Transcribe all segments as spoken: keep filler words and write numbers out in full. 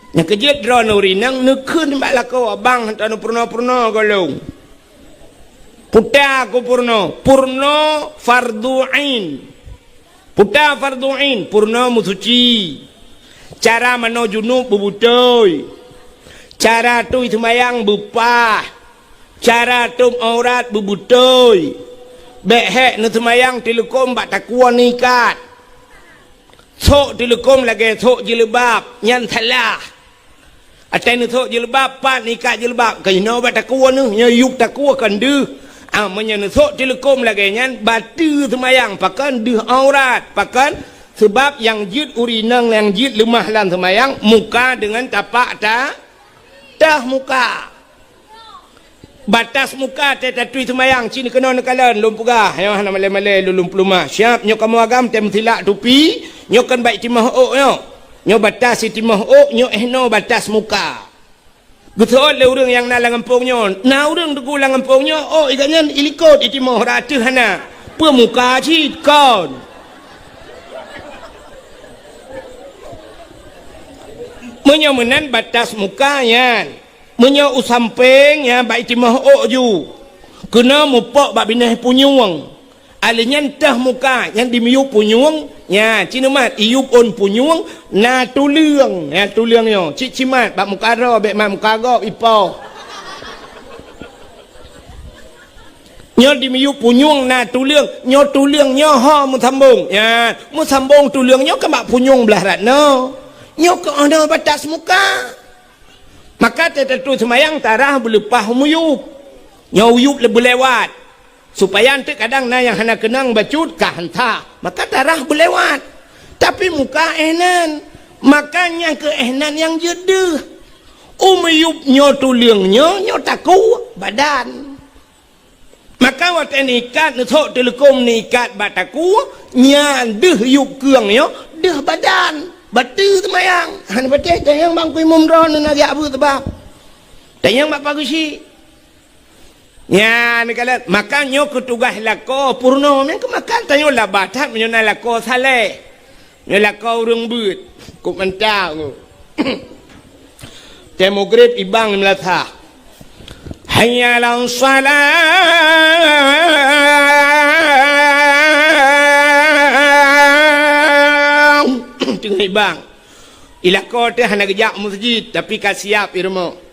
Nyang keujeuet droeneuh ureueng inong neukheun bak lakoe, "Abang, hantom neupeurunoe-peurunoe gohlom." Puta ku peurunoe, peurunoe fardu ain. Puta fardu ain, peurunoe meusuci. Cara manoe junub beubeutôi. Cara tui seumayang beupah. Cara tôb aurat beubeutôi. Bék hék neuseumayang teuleukom bak takue neuikat. Sôk teuleukom lagée sôk jilbab, nyan salah. Watée neusôk jilbab, pat neuikat jilbab, ka jinoe bak takue neuh, nyoe yueb takue kon deuh. Ah, meunyoe neusôk teuleukom lagée nyan, bateue seumayang, pakon deuh aurat, pakon? Sabab nyang jeuet ureueng inong nyang jeuet leumah lam seumayang, muka deungon tapak ta-, teuh muka. Batas muka tée tatui seumayang, ci neukeunoe neukalon, lôn peugah, nyoe hana malée-malée lôn, lôn peuleumah. Siab, nyoe kamoe agam tée meusilak tupi, nyoe kon bak itimoh ôk nyoe. Nyoe batas itimoh ôk, nyoe eh noe batas muka. Geuseuôt lé ureueng nyang na lam gampông nyoe, na ureueng teungku lam gampông nyoe, ôk i gobnyan ilikot itimoh, rot ateueh hana. Peue muka cit kon. Meunyoe meunan batas muka nyan. Meunyoe u sampéng, nyan bak itimoh ôk ju. Keunoe mupok bak binéh punyueng. Alèh nyan teuh muka, nyan dimiyueb punyueng, nyan, ci neumat, iyueb ôn punyueng, na tuleueng. Nyan tuleueng nyoe, cit cimat, bak muka droe, bék mat muka gob, ipoh. Nyoe dimiyueb punyueng na tuleueng, nyoe tuleueng nyoe ho meusambong. Nyan, meusambong tuleueng nyoe keu bak punyueng blah rat nyoe. Nyoe keu oh noe batas muka. Maka teutatui seumayang tarah beuleupah u miyueb. Nyoe u miyueb le-, beulewat. Supaya eunteuk kadang na nyang hana keunong bacut ka hanta. Maka tarah beulewat. Tapi muka eh nan. Maka nyang keu eh nan nyang jeuet deuh. U miyueb nyoe tuleueng nyoe, nyoe takue badan. Maka watée neuikat, neusôk teuleukom neuikat bak takue, nyan deuh yueb keueng nyoe, deuh badan, bateue seumayang. Hana patéh tanyong bak Teungku Imum droeneuh na geujak beuet sabab. Tanyong bak Pak Geuchik. Nyan neukalon, maka nyoe keu tugaih lakoe peurunoe, meunan keu maka tanyoe laba that meunyoe na lakoe saleh. Nyoe lakoe ureueng beuet, kok mantap nyoe. Tée mugreb ibang di meulasah. Hayya 'alas shalah. Teungoh ibang. I lakoe teuh hana geujak meuseujid, tapi ka siab i rumoh.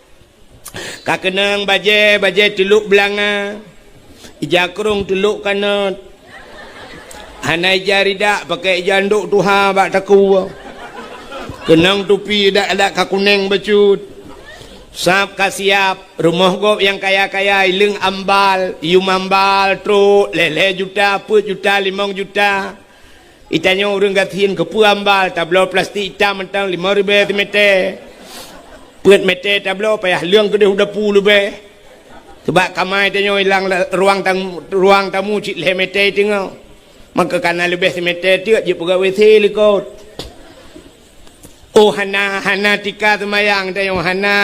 Ka keunong bajée, bajée teulok beulanga, ija krong teulok kanot. Hana ija ridak, paké ija ndok tuha bak takue. Keunong tupi adak-adak ka kuneng bacut. Sab ka siab, rumoh gob nyang kaya-kaya, ileueng ambal, yum ambal, trok, lhée-lhée juta, peuet juta, limong juta. Itanyoe ureueng gasien keupeue ambal, tabloe plastik itam mantong limong ribée simeté. Peuet meté tabloe payah leueng keudeh u dapu leubeh. Sabab kama itanyoe ilang la-, ruang tamu, ruang tamu cit lhée meté teungoh. Maka kana leubeh simeté teuk jipeugah WC likot. Oh, hana, hana tika seumayang tanyoe, hana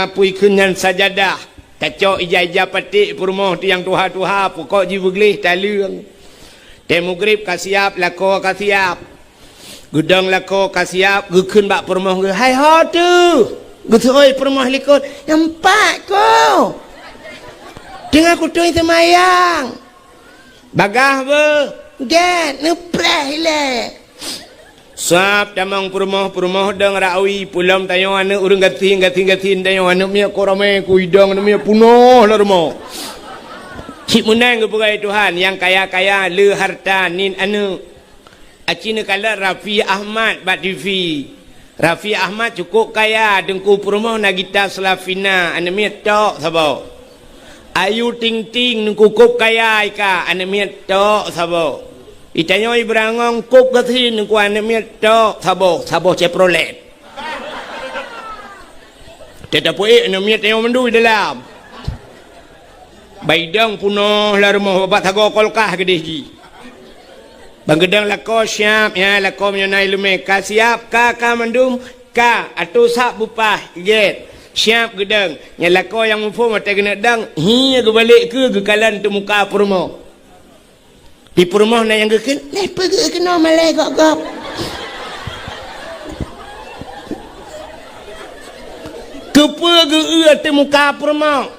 peue ikheun nyan sajadah. Tacok ija-ija paték peurumoh teuh nyang tuha-tuha, pukok jih beugleh taleueng. Tée mugreb ka siab, lakoe ka siab. Geudong lakoe ka siab, geukheun bak peurumoh geuh, "Hai ho teuh?" Geuseuôt peurumoh likot, "Nyan pat ko. Teungoh kutui seumayang." "Bagaih beuh?" "Gét, neupreh ilée." Sab tamong peurumoh, peurumoh dong rawi, peulom tanyoe aneuëk ureueng gasien, gasien-gasien tanyoe aneuëk miet, kok ramé kuidong aneuëk miet, punoh lam rumoh. Cit meunan geupeugah Tuhan, nyang kaya-kaya le harta niet aneuëk. Aci neukalon Raffi Ahmad bak T V. Raffi Ahmad cukôp kaya, teungku peurumoh na gita Slavina, aneuëk miet tok saboh. Ayu Ting Ting, teungku kôb kaya ika, aneuëk miet tok saboh. Itanyoe Ibrangong kôb gasien, teungku aneuëk miet tok saboh, saboh Chevrolet. Teuh tapeuék aneuëk miet tanyoe mandum dalam. Baidong punoh lam rumoh, babah sagoe kolkah keudeh jih. Ban geudong lakoe siab, nyan lakoe meunyoe na iéleumé ka siab, ka, ka mandum, ka, atô sab beupah, gét, siab geudong. Nyan lakoe nyang muphom watée keuneuk dong, hi geubalek keu geukalon teumuka peurumoh. Di peurumoh na nyang geukheun, "Lé peugeuh keunoe malée gob-gob." Keupeue geu-eu ateueh muka peurumoh?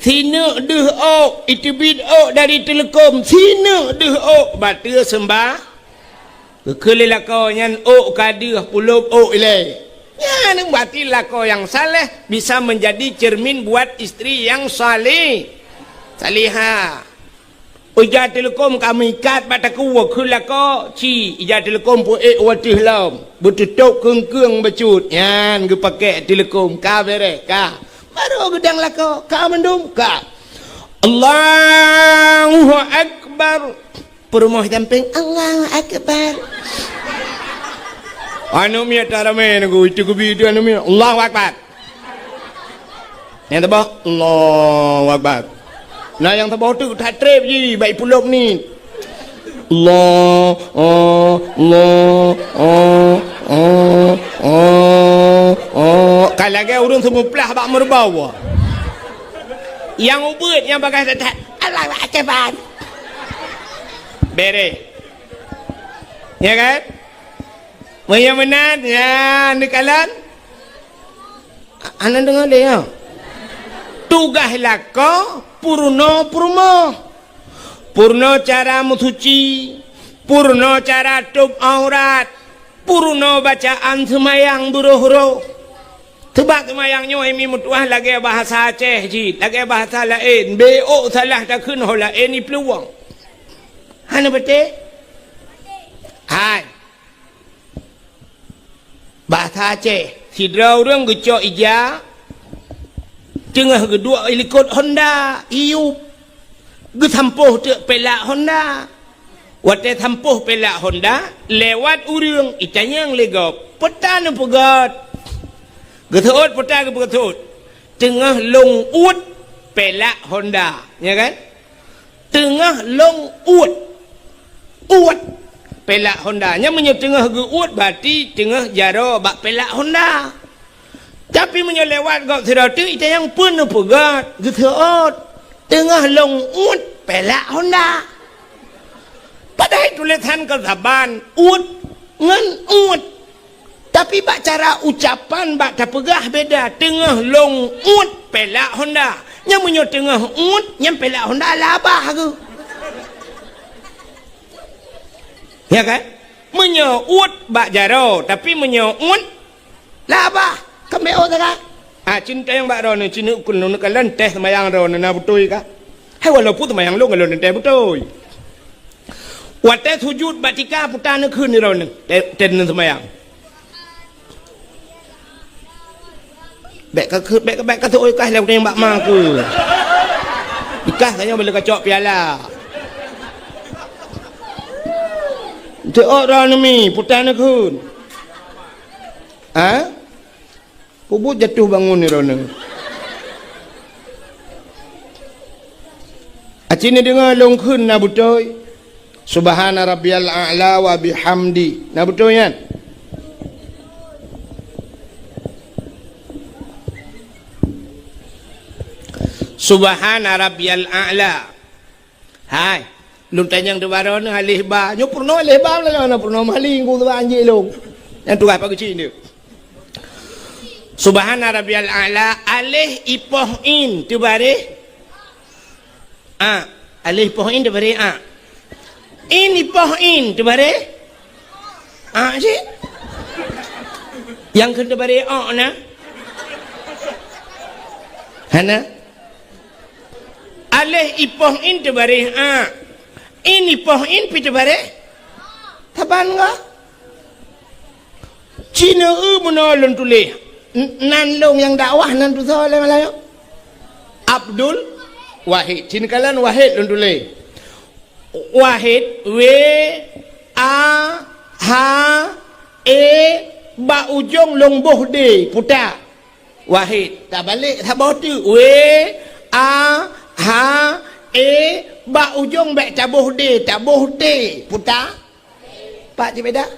Sineuk deuh ôk, iteubiet ôk dari teuleukom, sineuk deuh ôk, bateue seumbah. Geukheun lé lakoe nyan ôk ka deuh, pulop ôk ilée. Nyan berarti lakoe nyang saleh bisa menjadi cermin buat istri yang salih-, salihah. Ija teuleukom ka meuikat bak takue, kheun lakoe, ci, ija teuleukom peuék u ateueh lom, beututôb keung-keung bacut, nyan geupakée teuleukom, ka beureh, ka. Barô geudang lakoe, ka mandum, ka. Allahu Akbar. Peurumoh sampéng, Allahu Akbar. Aneuk miet taramé nunggu, itu geubi itu aneuk miet, Allahu Akbar. Nyang saboh, Allahu Akbar. Nah, nyang saboh tu that treb ji, bak ipulop ni. Allah, oh, Allah, oh, oh, oh, oh. Ka lagée ureuëng seumuplah bak meureubau. Nyang ubeuet, nyang bagah that-that, Allahu Akbar. Beres. Ya kan? Meunyoe meunan, ya, neukalon. Hana deungoe lé, ya. Tugaih lakoe peurunoe peurumoh. Peurunoe cara meusuci, peurunoe cara tôb aurat, peurunoe bacaan seumayang beuroh-roh. Teubak seumayang nyoe mi meutuah lagée bahasa Aceh jih, lagée bahasa laén. Bék salah takheun ho laén iplueng. Hana beutôi? Hai. Bahasa Aceh, sidroe ureuëng geucok ija, teungoh geuduek i likot honda, iyup, geusampôh teuk pelak honda. Watée sampôh pelak honda, lewat ureuëng, itanyong lé gob, "Peue ta neupeugét?" Geuseuôt peue ta geupeugét, "Teungoh lôn uet pelak honda." Ya kan? Teungoh lôn uet. Uet pelak honda. Nyan meunyoe teungoh geu-uet, berarti teungoh jaroe bak pelak honda. Tapi meunyoe lewat gob sidroe teuk, itanyong, "Peue neupeugét?" Geuseuôt, "Teungoh lôn uet pelak honda." Padahai tulésan kon saban, uet ngon uet. Tapi bak cara ucapan bak tapeugah beda, "Teungoh lôn uet pelak honda." Nyan meunyoe teungoh uet, nyan pelak honda labah geuh. Ya kan? Meunyoe uet bak jaroe, tapi meunyoe uet labah, keumbéo sagai. Ah, cin tayang bak droeneuh, cin ukun neukalon teuh seumayang droeneuh na beutôi kah? Hai, walaupun seumayang lôn, lôn teuh beutôi. Watée sujut bak tika, peue ta neukheun droeneuh, teuh, teuh seumayang. Bék ka, bék ka, bék ka teuôt kah lé ureuëng bak ma keuh. Ikah tanyoe bila kacok piala. Teuôt droeneuh mi, peue ta neukheun. Ha? Peubuet jatuh bangun droeneuh. Aci neudeungoe lôn kheun na beutôi. Subhana rabbiyal a'la wa bihamdi. Na beutôi nyan? Subhana rabbiyal a'la. Hai, lôn tanyong teubarô neuh aleh ba. Nyoe peurunoe aleh ba, lôn na peurunoe maling ku teuba anjing lôn. Nyang tugaih pageucin dia. Subhana rabbiyal a'la, aleh ipoh in teubareh a. Aleh ipoh in teubareh a. In ipoh in teubareh a cit. Nyang kheun teubareh o na? Hana. Aleh ipoh in teubareh a. In ipoh in pi teubareh. Saban ga? Cina eu meunoe lôn tuléh. N-, nan lôn nyang dakwah nan tusoe lé Malayu. Abdul Wahid. Cina kalon Wahid lôn tuléh. Wahid, W, A, H, E, bak ujong lôn boh D, puta. Wahid. Tabalek saboh teuk. W, A, H, E, bak ujong bék taboh D, taboh T, puta. Pat jibeda?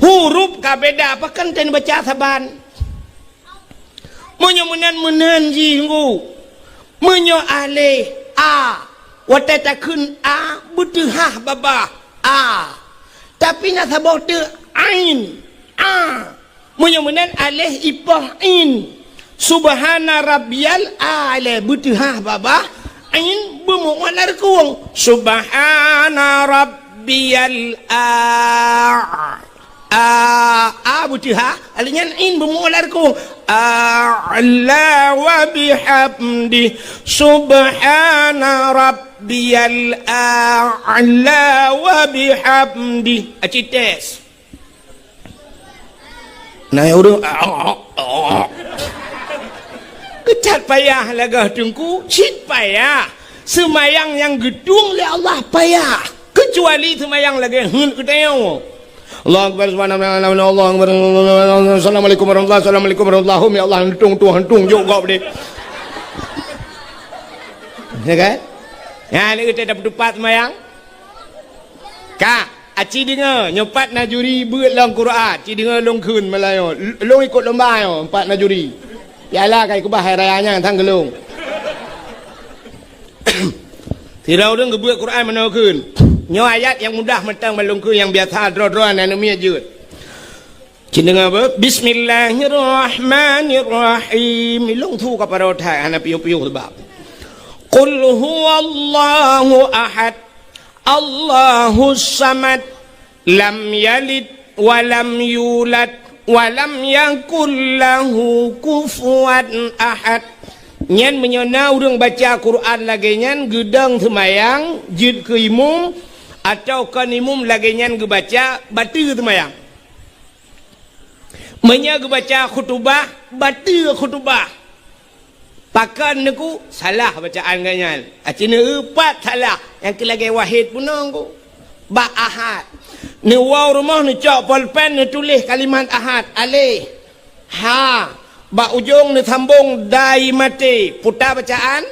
Huruf ka beda, pakon teubaca saban. Meunyoe meunan-meunan jih ngu. Meunyoe aleh a, watée takheun a, beuteuhah babah a. Tapi na saboh teuk ain, a. Meunyoe meunan alif ipoh in. Subhana rabbiyal a'la, beuteuhah babah in beumeu'oh lam reukong. Subhana rabbiyal a-, a-, a beuteuhah, alif nyan in beumeu'oh lam reukong. A'la wa bihamdi. Subhana rabbiyal a'la wa bihamdi. Aci tes. Nah, ya udah. Keucat payah lagah teungku, cit payah. Seumayang nyang geutueng lé Allah payah. Keucuali seumayang lagée heuet geutanyoe. Allahu Akbar, subhanallah, Allahu Akbar, Allahu Akbar, Assalamualaikum warahmatullahi, Assalamualaikum warahmatullahi, ya Allah, heuet tueng, tueng, heuet tueng, jok gob deh. Ya kan? Ya, ni kita dapat tupat seumayang. Ka, aci deungoe, nyoe pat na juri beuet lam Quran, ci deungoe lôn kheun malam nyoe. L-, lôn ikot lomba nyoe, pat na juri. Piala ka ikeubah hai raya nyan sang keu lôn. Sidroe ureueng geubeuet Quran meunoe kheun. Nyoe ayat nyang mudah mantong ban lôn kheun, nyang biasa droe-droe aneuk miet jeuet. Ci deungoe beuh, Bismillahirrahmanirrahim. Ilong su ka parot hai hana piôh-piôh sebab. Qul huwallahu ahad. Allahus samad. Lam yalid wa lam yulad wa lam yakul lahu kufuwan ahad. Nyan meunyoe na ureueng baca Quran lagée nyan geudong seumayang, jeuet keu imum, atawa kon imum lagée nyan geubaca, bateue seumayang. Meunyoe geubaca khutubah, bateue khutubah. Pakon neuku salah bacaan geuh nyan. Aci neueupat salah, nyang keu lagée wahid peunoh ku. Bak ahad. Neuwoe rumoh neucok polpen neutuléh kalimat ahad, aleh. Ha. Bak ujong neusambong dai maté, puta bacaan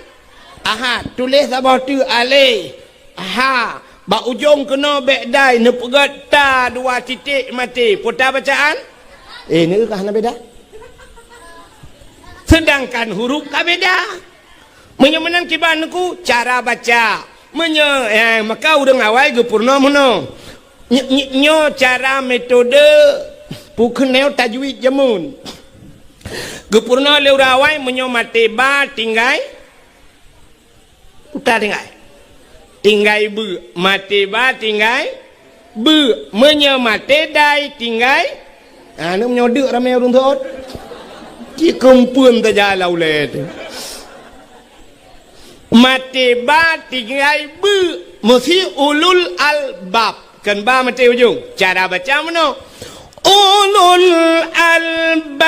ahad. Tuléh saboh teuk aleh. Ha, bak ujong keunoe bék dai neupeugét ta dua titik maté. Peue ta bacaan? Eh, neu ka hana beda. Seudangkan huruf ka beda. Meunyoe meunan kiban neuku cara baca. Meunyoe, eh, maka ureueng awai geupeurunoe meunoe. Ny-, ny-, nyoe cara metode peukeunong tajwid jameun. Geupeurunoe lé ureueng awai meunyoe maté ba tinggai Uta tinggai. Tinggai beu. Maté ba tinggai beu. Meunyoe maté dai tinggai. Ha, ni meunyoe deuk ramé ureueng thot. Ci keumpeuen saja lam ulée teuh. Maté ba tinggai beu. Meusi ulul albab. Kan ba maté ujong. Cara baca meunoe. Ulul albab.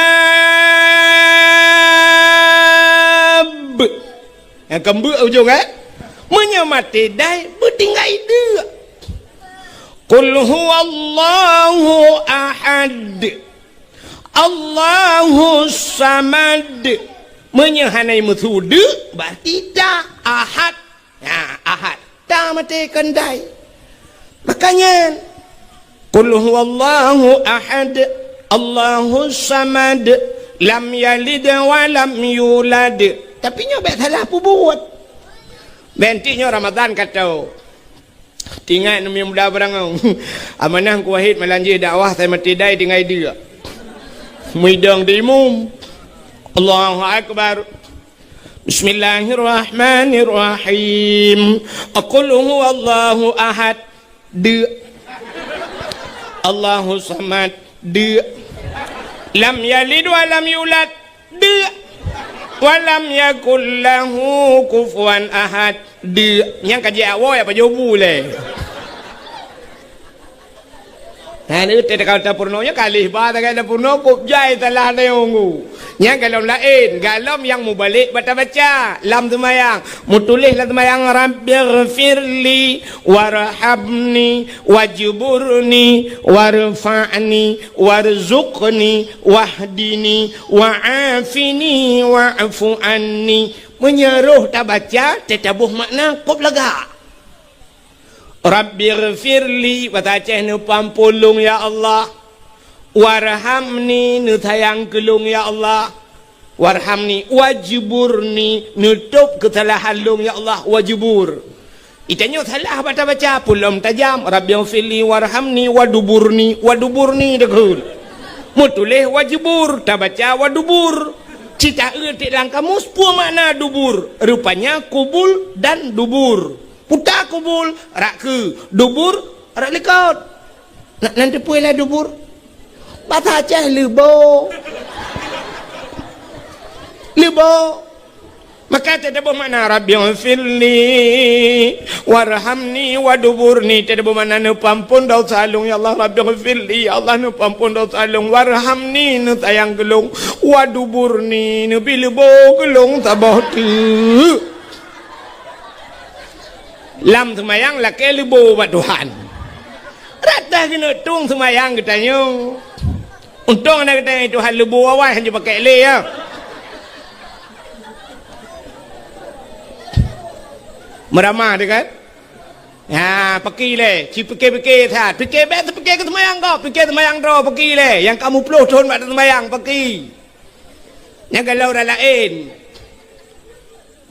Nyang keumbeuek ujong, eh? Meunyoe maté dai, beutinggai deuk. Qul huwallahu ahad. Allahus samad. Meunyoe hana meusu deuk, berarti ta ahad. Nah, ahad. Ta maté kon dai. Makanya, Qul huwallahu ahad, Allahus samad, lam yalid wa lam yulad. Tapi nyoe bék salah peubuet. Bék nyoe Ramadan ka tho. Tingat neumi muda beurangong. Amanah Teungku Wahid malam jih dakwah sai maté dai tinggai deuk. Meudong di imum. Allahu Akbar. Bismillahirrahmanirrahim. Qul huwallahu ahad. Deuk. Allahu samad. Deuk. Lam yalid wa lam yulad. Deuk. Wa lam yakul lahu kufuwan ahad. Deuk. Nyang ka jiak woe apa jobu lé. Nah, ni teuka tapeurunoe nyoe kalih ba tagai tapeurunoe kok jai salah tayong. Nyang golom laén, golom nyang mubalek bata-baca lam seumayang. Mutuléh lam seumayang, "Rabbighfirli warhamni wajburni warfa'ni warzuqni wahdini wa'afini wa'fu anni." Meunyoe roh tabaca, teutabôh makna kop lagak. Rabbighfirli, basa Aceh, neupeuampôn lôn, ya Allah. Warhamni, neusayang keu lôn, ya Allah. Warhamni, wajburni, neutôb keusalahan lôn, ya Allah, wajbur. Itanyoe salah bata baca, peue lom tajam, Rabbighfirli, warhamni, waduburni, waduburni, deukheun. Meutuléh wajubur, tabaca wadubur. Cit taeu tiek lam kamus peue makna dubur. Rupanya kubul dan dubur. Puta kubul, rak keue, dubur, rak likot. Na, nan teupeue lah dubur? Basa Aceh leubo. Leubo. Maka teutabôh makna, "Rabbighfirli warhamni waduburni." Teutabôh makna, "Neupeuampon desya lôn, ya Allah." "Rabbighfirli," ya Allah, "neupeuampon desya lôn. Warhamni," neusayang keu lôn. "Waduburni," neubi leubo keu lôn saboh teuk. Lam seumayang lakée leubo bak Tuhan. Rata keuneuk tueng seumayang geutanyoe. Untông na geutanyoe Tuhan leubo awai hana jipakée lé, ya. Meuramah teuh kan? Ha, paki lé, ci pike-pike that. Pike bék teupike keu seumayang gob, pike seumayang droe, paki lé. Nyang ka muplôh thon bak teuseumayang, paki. Nyang galak ureuëng laén.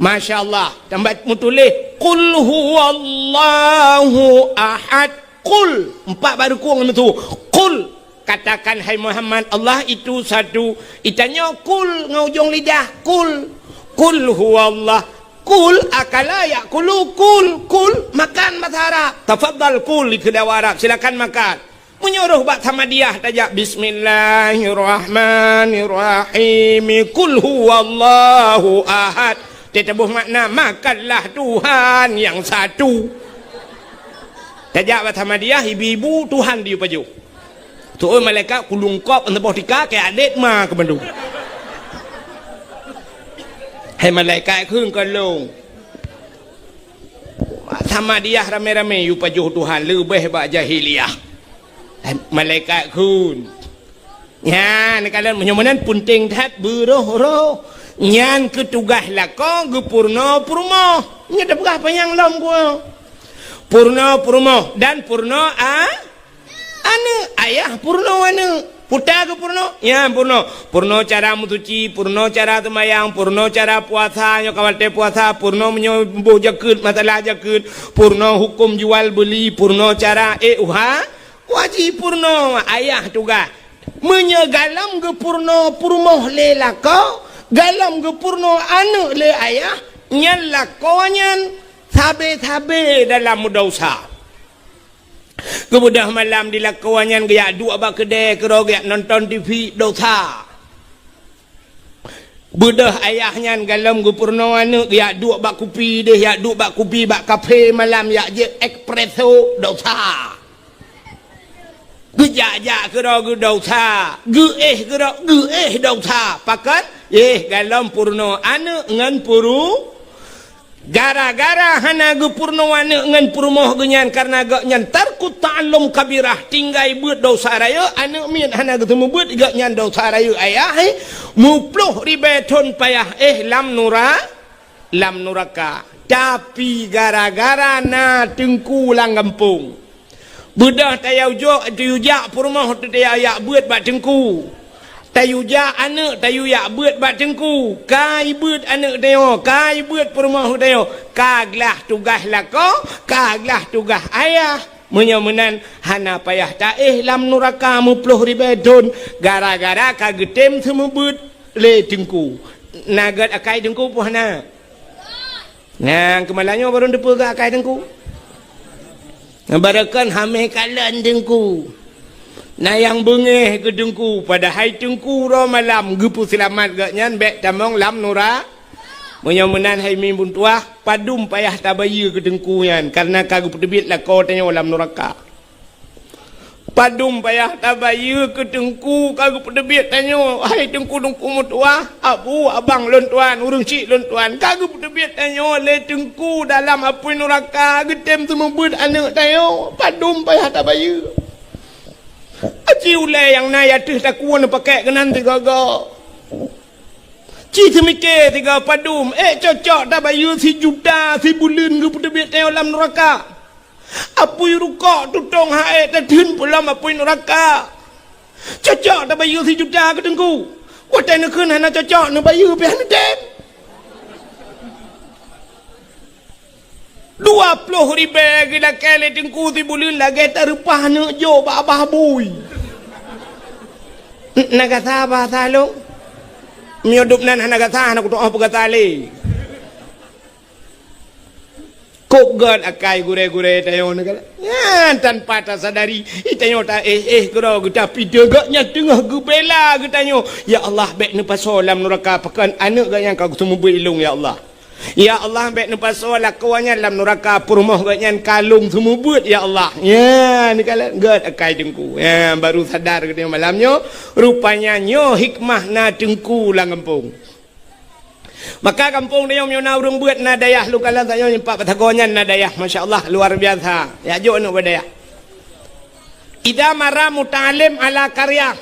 Masya Allah, tambah meutuléh, "Qul huwallahu ahad." Qul, empat baru kong itu. "Qul," katakan, "Hai Muhammad, Allah itu satu." Itanyoe "Qul" ngon ujong lidah, "Qul." "Qul huwallah." "Qul akala ya'kulu." "Qul," "Qul," makan bahasa Arab. "Tafadhal kul," itu dawa Arab, silakan makan. Meunyoe roh bak Samadiyah tajak, "Bismillahirrahmanirrahim. Qul huwallahu ahad." Teutabôh makna, "Makanlah Tuhan yang satu." Tajak bak Samadiyah, ibu-ibu, Tuhan diyue pajoh. Tu'oh malaikat kulungkop saboh tika keu adét ma keu bandum. Hai malaikat kheun ka lôn. Samadiyah ramé-ramé yue pajoh Tuhan leubeh bak jahiliyah. Hai malaikat kheun. Nyan kalon meunyoe meunan peunteng that beuroh-roh. Nyan keu tugaih lakoe geupeurunoe peurumoh. Nyoe tapeugah panyang lom gua. Peurunoe peurumoh dan peurunoe a-, aneuëk, ayah peurunoe aneuëk. Puta geupeurunoe, nyan peurunoe. Peurunoe cara meusuci, peurunoe cara seumayang, peurunoe cara puasa, nyoe ka watée puasa, peurunoe meunyoe boh jakeuet, masalah jakeuet, peurunoe huköm jual beuli, peurunoe cara ék uha, wajéb peurunoe ayah tugaih. Meunyoe galom geupeurunoe peurumoh lé lakoe, galom geupeurunoe aneuëk lé ayah, nyan lakoe nyan sabe-sabe dalam meudosa. Geubeudôh malam di lakoe nyan geujak duek bak keudè keudroe geujak nonton T V, dosa. Beudôh ayah nyan galom geupeurunoe aneuëk geujak duek bak kupi deh, jak duek bak kupi bak kafe malam, jak jép espresso, dosa. Geujak-jak keudroe geudosa, geuéh keudroe geuéh dosa. Pakon? Éh, galom peurunoe aneuëk ngon peuru-, gara-gara hana geupeurunoe aneuëk ngon peurumoh geuhnyan, kareuna gobnyan tarkut ta'allum kabirah, tinggai beuet dosa rayeuk, aneuëk miet hana geuteumeubeuet, gobnyan dosa rayeuk ayah, éh, muplôh ribée thon payah, éh, lam nura-, lam nuraka. Tapi gara-gara na teungku lam gampông, beudôh tayue jok, tayue jak peurumoh teuh tayue jak beuet bak teungku. Tayue jak aneuëk tayue jak beuet bak teungku. Ka ibeuet aneuëk tanyoe, ka ibeuet peurumoh tanyoe, ka glah tugaih lakoe, ka glah tugaih ayah. Meunyoe meunan hana payah taéh lam nuraka muplôh ribée thon gara-gara ka geutem seumeubeuet lé teungku. Na gét akai teungku peue hana? Nyang keumalanyoe barô teupeue keu akai teungku. Barô kon hamé kalon teungku. Na nyang beungéh keu teungku, padahai teungku uroe malam geupeuseulamat gobnyan bék tamong lam nura-. Meunyoe meunan hai mi buntuah, padum payah tabayeue keu teungku nyan, kareuna ka geupeuteubiet lakoe tanyoe lam nuraka. Padum payah tabayeue keu teungku ka geupeuteubiet tanyoe, hai teungku-teungku meutuah, abu, abang lôn tuan, ureuëng chik lôn tuan, ka geupeuteubiet tanyoe lé teungku dalam apui nuraka, geutem seumeubeuet aneuëk tanyoe, padum payah tabayeue. Aci ulée nyang na ateueh takue neupakék keunan sigoe-goe. Ci seumike sigoe padum, ék cocok tabayeue sijuta sibuleuen geupeuteubiet tanyoe lam nuraka. Apui rukok tutong hai tatheun pulam apui nuraka. Cocok tabayeue sijuta keu teungku. Watée neukheun hana cocok, neubayeue pih hana tem. Dua ploh ribée geulakée lé teungku sibuleuen lagée tareupah neuk jok bak babah bui. Na gata bahasa lôn. Meunyoe dum nan hana gata, hana kutu'oh peugata lé. Kok gét akai gurée-gurée tanyoe nyoe kan? Nyan tanpa tasadari, tanyoe ta-éh-éh keudroe geuta pideuh gét nyan teungoh geubela geutanyoe. Ya Allah, bék neupasoe lam nuraka pakon aneuk gét nyan ka geuseumeubeuet ilôn, ya Allah. Ya Allah, bék neupasoe lakoe nyan lam nuraka peurumoh gét nyan ka lôn seumeubeuet, ya Allah. Nyan neukalon gét akai teungku. Nyan baru sadar geutanyoe malam nyoe, rupanya nyoe hikmah na teungku lam gampông. Maka gampông tanyoe meunyoe na ureuëng beuet na dayah lôn kalon tanyoe nyoe pat Batagong nyan na dayah, masya Allah, luar biasa. Ya jok aneuk bak dayah. Idza marra muta'allim ala qaryah,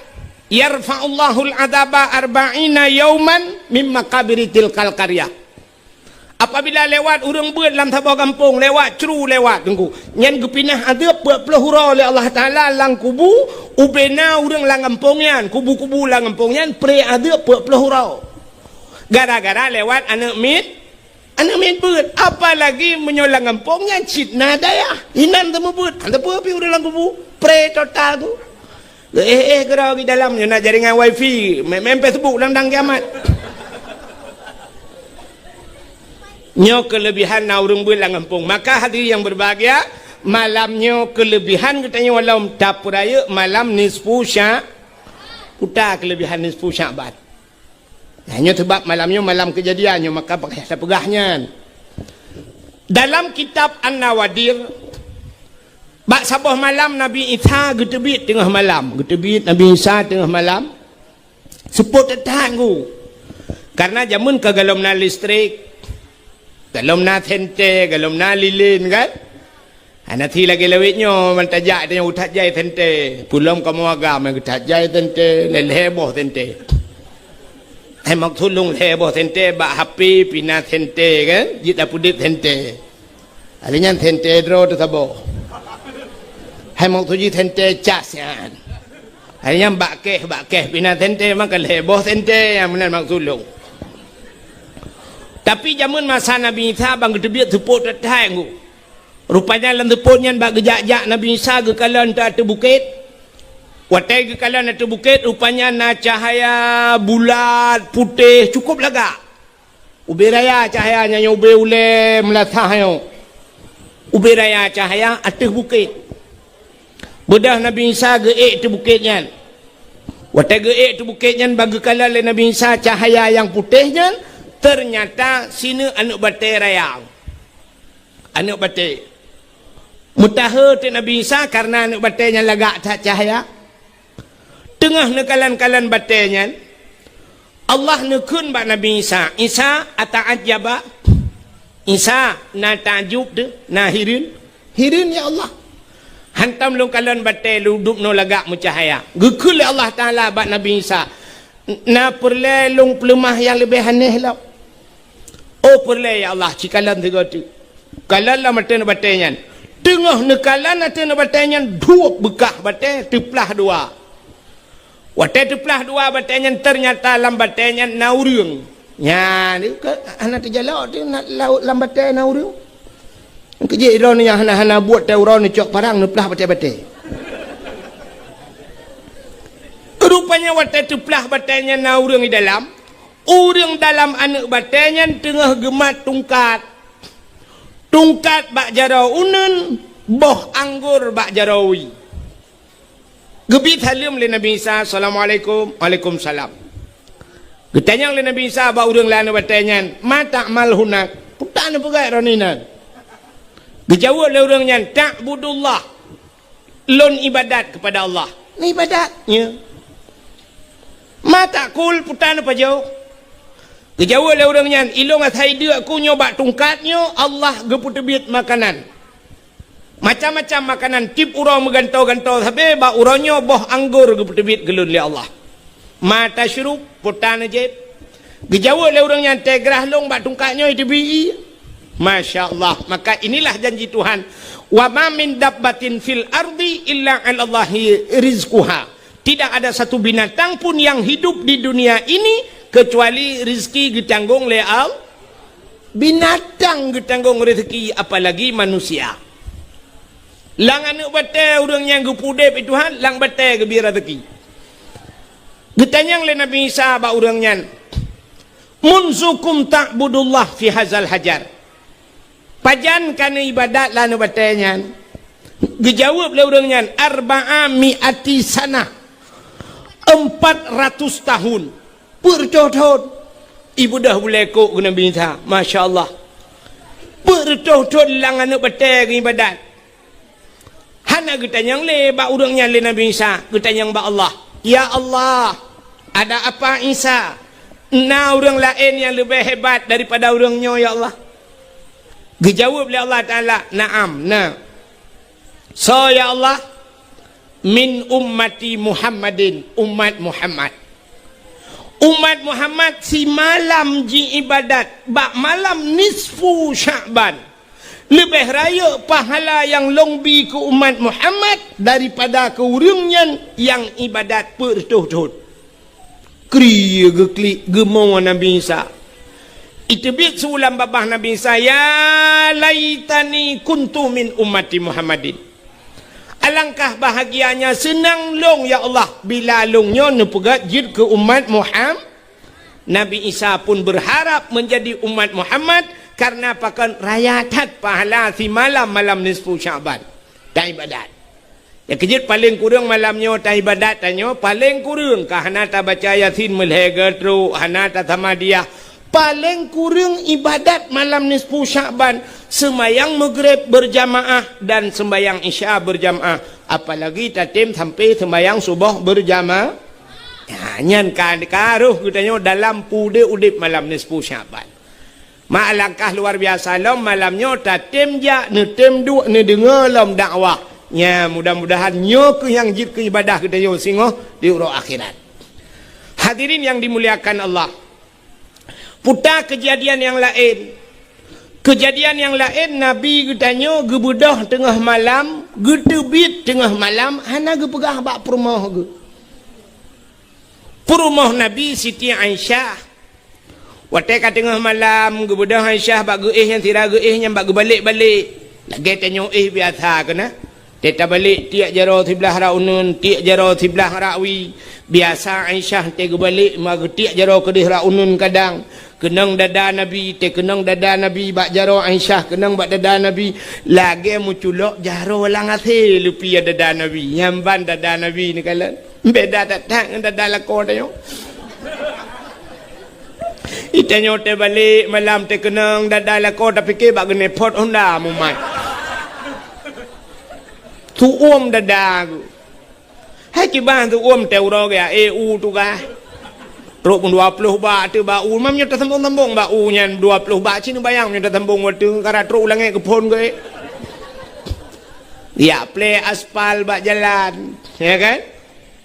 yarfa'ullahul adzaba arba'ina yauman mim maqabiri tilkal qaryah. Apabila lewat ureuëng beuet lam saboh gampông, lewat cru lewat teungku, nyan geupinah adeueb peuet ploh uroe lé Allah Taala lam kubu, ubena ureuëng lam gampông nyan, kubu-kubu lam gampông nyan pré adeueb peuet ploh uroe. Gara-gara lewat aneuk miet, aneuk miet beuet. Apalagi meunyoe lam gampông nyan cit na dayah, inan teumeubeut, hana peue pi ureuëng lam kubu, pré total tu. Éh-éh keudroe di dalam nyoe na jaringan wifi, main, main Facebook dang-dang kiamat. Nyoe keulebihan na ureuëng beuet lam gampông. Maka hadirin yang berbahagia, malam nyoe keulebihan geutanyoe lom tapeurayeuk malam nisfu Sya-, peue ta keulebihan nisfu Sya'ban. Nah, nyoe sebab malam nyoe malam keujadian nyoe, maka pakon tapeugah nyan. Dalam kitab An-Nawadir, bak saboh malam Nabi Isa geuteubiet teungoh malam. Geuteubiet Nabi Isa teungoh malam. Seupôt that-that teungku. Karena jameun ka golom na listrik, golom na senter, golom na lilin kan. Hana si lagée lawét nyoe, ban tajak tanyoe geuthat jai senter. Peulom kamoe agam geuthat jai senter, lhée boh senter. Hai maksud lôn lhée boh senter bak H P pih na senter kan, jeuet tapeudeuet senter. Alèh nyan senter droe teuh saboh. Hai maksud jih senter cas nyan. Alèh nyan bak keh, bak keh pih na senter, maka lhée boh senter nyang meunan maksud lôn. Tapi jameun masa Nabi Isa ban geuteubiet seupôt that-that teungku. Rupanya lam seupôt nyan bak geujak-jak Nabi Isa geukalon ateueh bukét. Watée geukalon ateueh bukét, rupanya na cahya bulat, putéh, cukup lagak. Ubé raya cahya nyan, ubé ulée meulasah nyoe. Ubé raya cahya ateueh bukét. Beudôh Nabi Isa geuék ateueh bukét nyan. Watée geuék ateueh bukét nyan, ban geukalon lé Nabi Isa cahya nyang putéh nyan, teunyata sineuk aneuk batée raya. Aneuk batée. Meutahe teuk Nabi Isa kareuna aneuk batée nyan lagak that cahya. Teungoh neukalon-kalon batée nyan, Allah neukheun bak Nabi Isa, "Isa, ata'ajjaba?" Isa, na takjub teuh, na hireuen? Hireuen, ya Allah. Hantom lôn kalon batée lôn dubnoe lagak meucahya. Geukheun lé Allah Taala bak Nabi Isa, "Na peureulée lôn peuleumah nyang leubeh aneh lom?" "Oh peureulée ya Allah, ci kalon sigoe teuk." Kalon lam ateueh batée nyan. Teungoh neukalon ateueh batée nyan, duek beukah batée teuplah dua. Watée teuplah dua batée nyan, teunyata lam batée nyan na ureuëng. Nyan, ka hana teujalok teuh na, lam batée na ureuëng. Keujeuet droeneuh nyang hana-hana buet teuh uroe neucok parang neuplah batée-batée. Rupanya watée teuplah batée nyan na ureuëng di dalam. Ureuëng dalam aneuk batée nyan teungoh geumat tungkat. Tungkat bak jaroe uneuen, boh anggor bak jaroe wie. Geubi saleuem lé Nabi Isa, "Assalamualaikum." "Waalaikumsalam." Geutanyong lé Nabi Isa bak ureuëng lam aneuk batée nyan, "Ma ta'mal hunak?" "Peue ta neupeugét droeneuh inan?" Geujaweueb lé ureuëng nyan, "Ta'budullah." Lôn ibadat keupada Allah. Ibadat, ya. Ma ta'kul, peue ta neupajoh? Geujaweueb lé ureuëng nyan, ilôn asai deuk ku nyoe bak tungkat nyoe, Allah geupeuteubiet makanan. Macam-macam makanan, tieb uroe meugantoe-gantoe sabe, bak uroe nyoe boh anggor geupeuteubiet keu lôn lé Allah. Ma tasyrub, peue ta neujép? Geujaweueb lé ureuëng nyan, teugrah lôn bak tungkat nyoe teubi ie. Masya Allah. Maka inilah janji Tuhan. "Wa ma min dabbatin fil ardi illa 'alallahi rizquha." Tidak ada satu binatang pun yang hidup di dunia ini kecuali rezeki geutanggong lé Allah. Binatang geutanggong rezeki, apalagi manusia. Lam aneuk batée ureuëng nyang geupeuudeb Tuhan, lam batée geubi rezeki. Geutanyong lé Nabi Isa bak ureuëng nyan, "Munzukum ta'budullah fi hazal hajar?" Pajan ka neuibadat lam aneuk batée nyan? Geujaweueb lé ureuëng nyan, "Arba'a mi'ati sanah." Empat ratus tahun. Peuet reutôh thon. Ibeudôh bulée kôk keu Nabi Isa. Masya Allah. Peuet reutôh thon lam aneuk batée geuibadat. Hana geutanyong lé bak ureuëng nyan lé Nabi Isa, geutanyong bak Allah. "Ya Allah, ada apa Isa? Na ureuëng laén nyang leubeh hebat daripada ureuëng nyoe, ya Allah?" Geujaweueb lé Allah Taala, "Na'am, na." "Soe, ya Allah?" "Min ummati Muhammadin, umat Muhammad." Umat Muhammad simalam jiibadat bak malam nisfu Sya'ban. Leubeh rayeuk pahala nyang lôn bi keu umat Muhammad daripada keu ureuëng nyan nyang ibadat peuet reutôh thon. Kri geuklik geumo Nabi Isa. Iteubiet su lam babah Nabi Isa, "Ya laitani kuntu min ummati Muhammadin." Alangkah bahagianya seunang lôn, ya Allah, bila lôn nyoe neupeugét jeuet keu umat Muham-, Nabi Isa pun berharap menjadi umat Muhammad karena pakon raya that pahala simalam malam nisfu Sya'ban. Taibadat. Nyang keujeuet paleng kureueng malam nyoe taibadat tanyoe, paleng kureueng ka hana tabaca Yasin meulhèe geutrok, hana tasamadiyah. Paleng kureueng ibadat malam nisfu Sya'ban, seumayang Maghrib berjamaah dan seumayang Isya berjamaah. Apalagi tatem sampai seumayang suboh berjama-, ya, nyan ka, ka roh geutanyoe dalam peudeuh udeb malam nisfu Sya'ban. Mak alangkah luar biasa lom malam nyoe tatem jak, neutem duek, neudeungoe lom dakwah. Nya, mudah-mudahan nyoe keuh nyang jeuet keu ibadah geutanyoe singoh di uroe akhirat. Hadirin yang dimuliakan Allah, puta keujadian nyang laén. Keujadian nyang laén, Nabi geutanyoe geubeudôh teungoh malam, geuteubiet teungoh malam, hana geupeugah bak peurumoh geuh. Peurumoh Nabi Siti Aisyah. Watée ka teungoh malam, geubeudôh Aisyah bak geuéh nyan sira geuéh nyan bak geubalek-balek. Lagée tanyoe éh biasa keunan. Teuh tabalek tiek jaroe siblah rot uneuen, tiek jaroe siblah rot wie. Biasa Aisyah teuh geubalek ma geutiek jaroe keudeh rot uneuen kadang. Keunong dada Nabi, teuh keunong dada Nabi bak jaroe Aisyah, keunong bak dada Nabi. Lagée meuculok jaroe lam asée leupie dada Nabi. Nyan ban dada Nabi neukalon. Beda that-that ngon dada lakoe tanyoe. Itanyoe teuh balek malam teuh keunong dada lakoe tapike bak geuneupot honda mumat. Tuom dada geuh. Hai kiban tuom teuh uroe geuh, eh, u tugaih. Trok pun dua ploh bak teuh bak u, mam nyoe tasambong-sambong bak u nyan dua ploh bak cit neubayang nyoe tasambong watée kara trok u langét geuphon geuh. Ya plé aspal bak jalan, ya kan?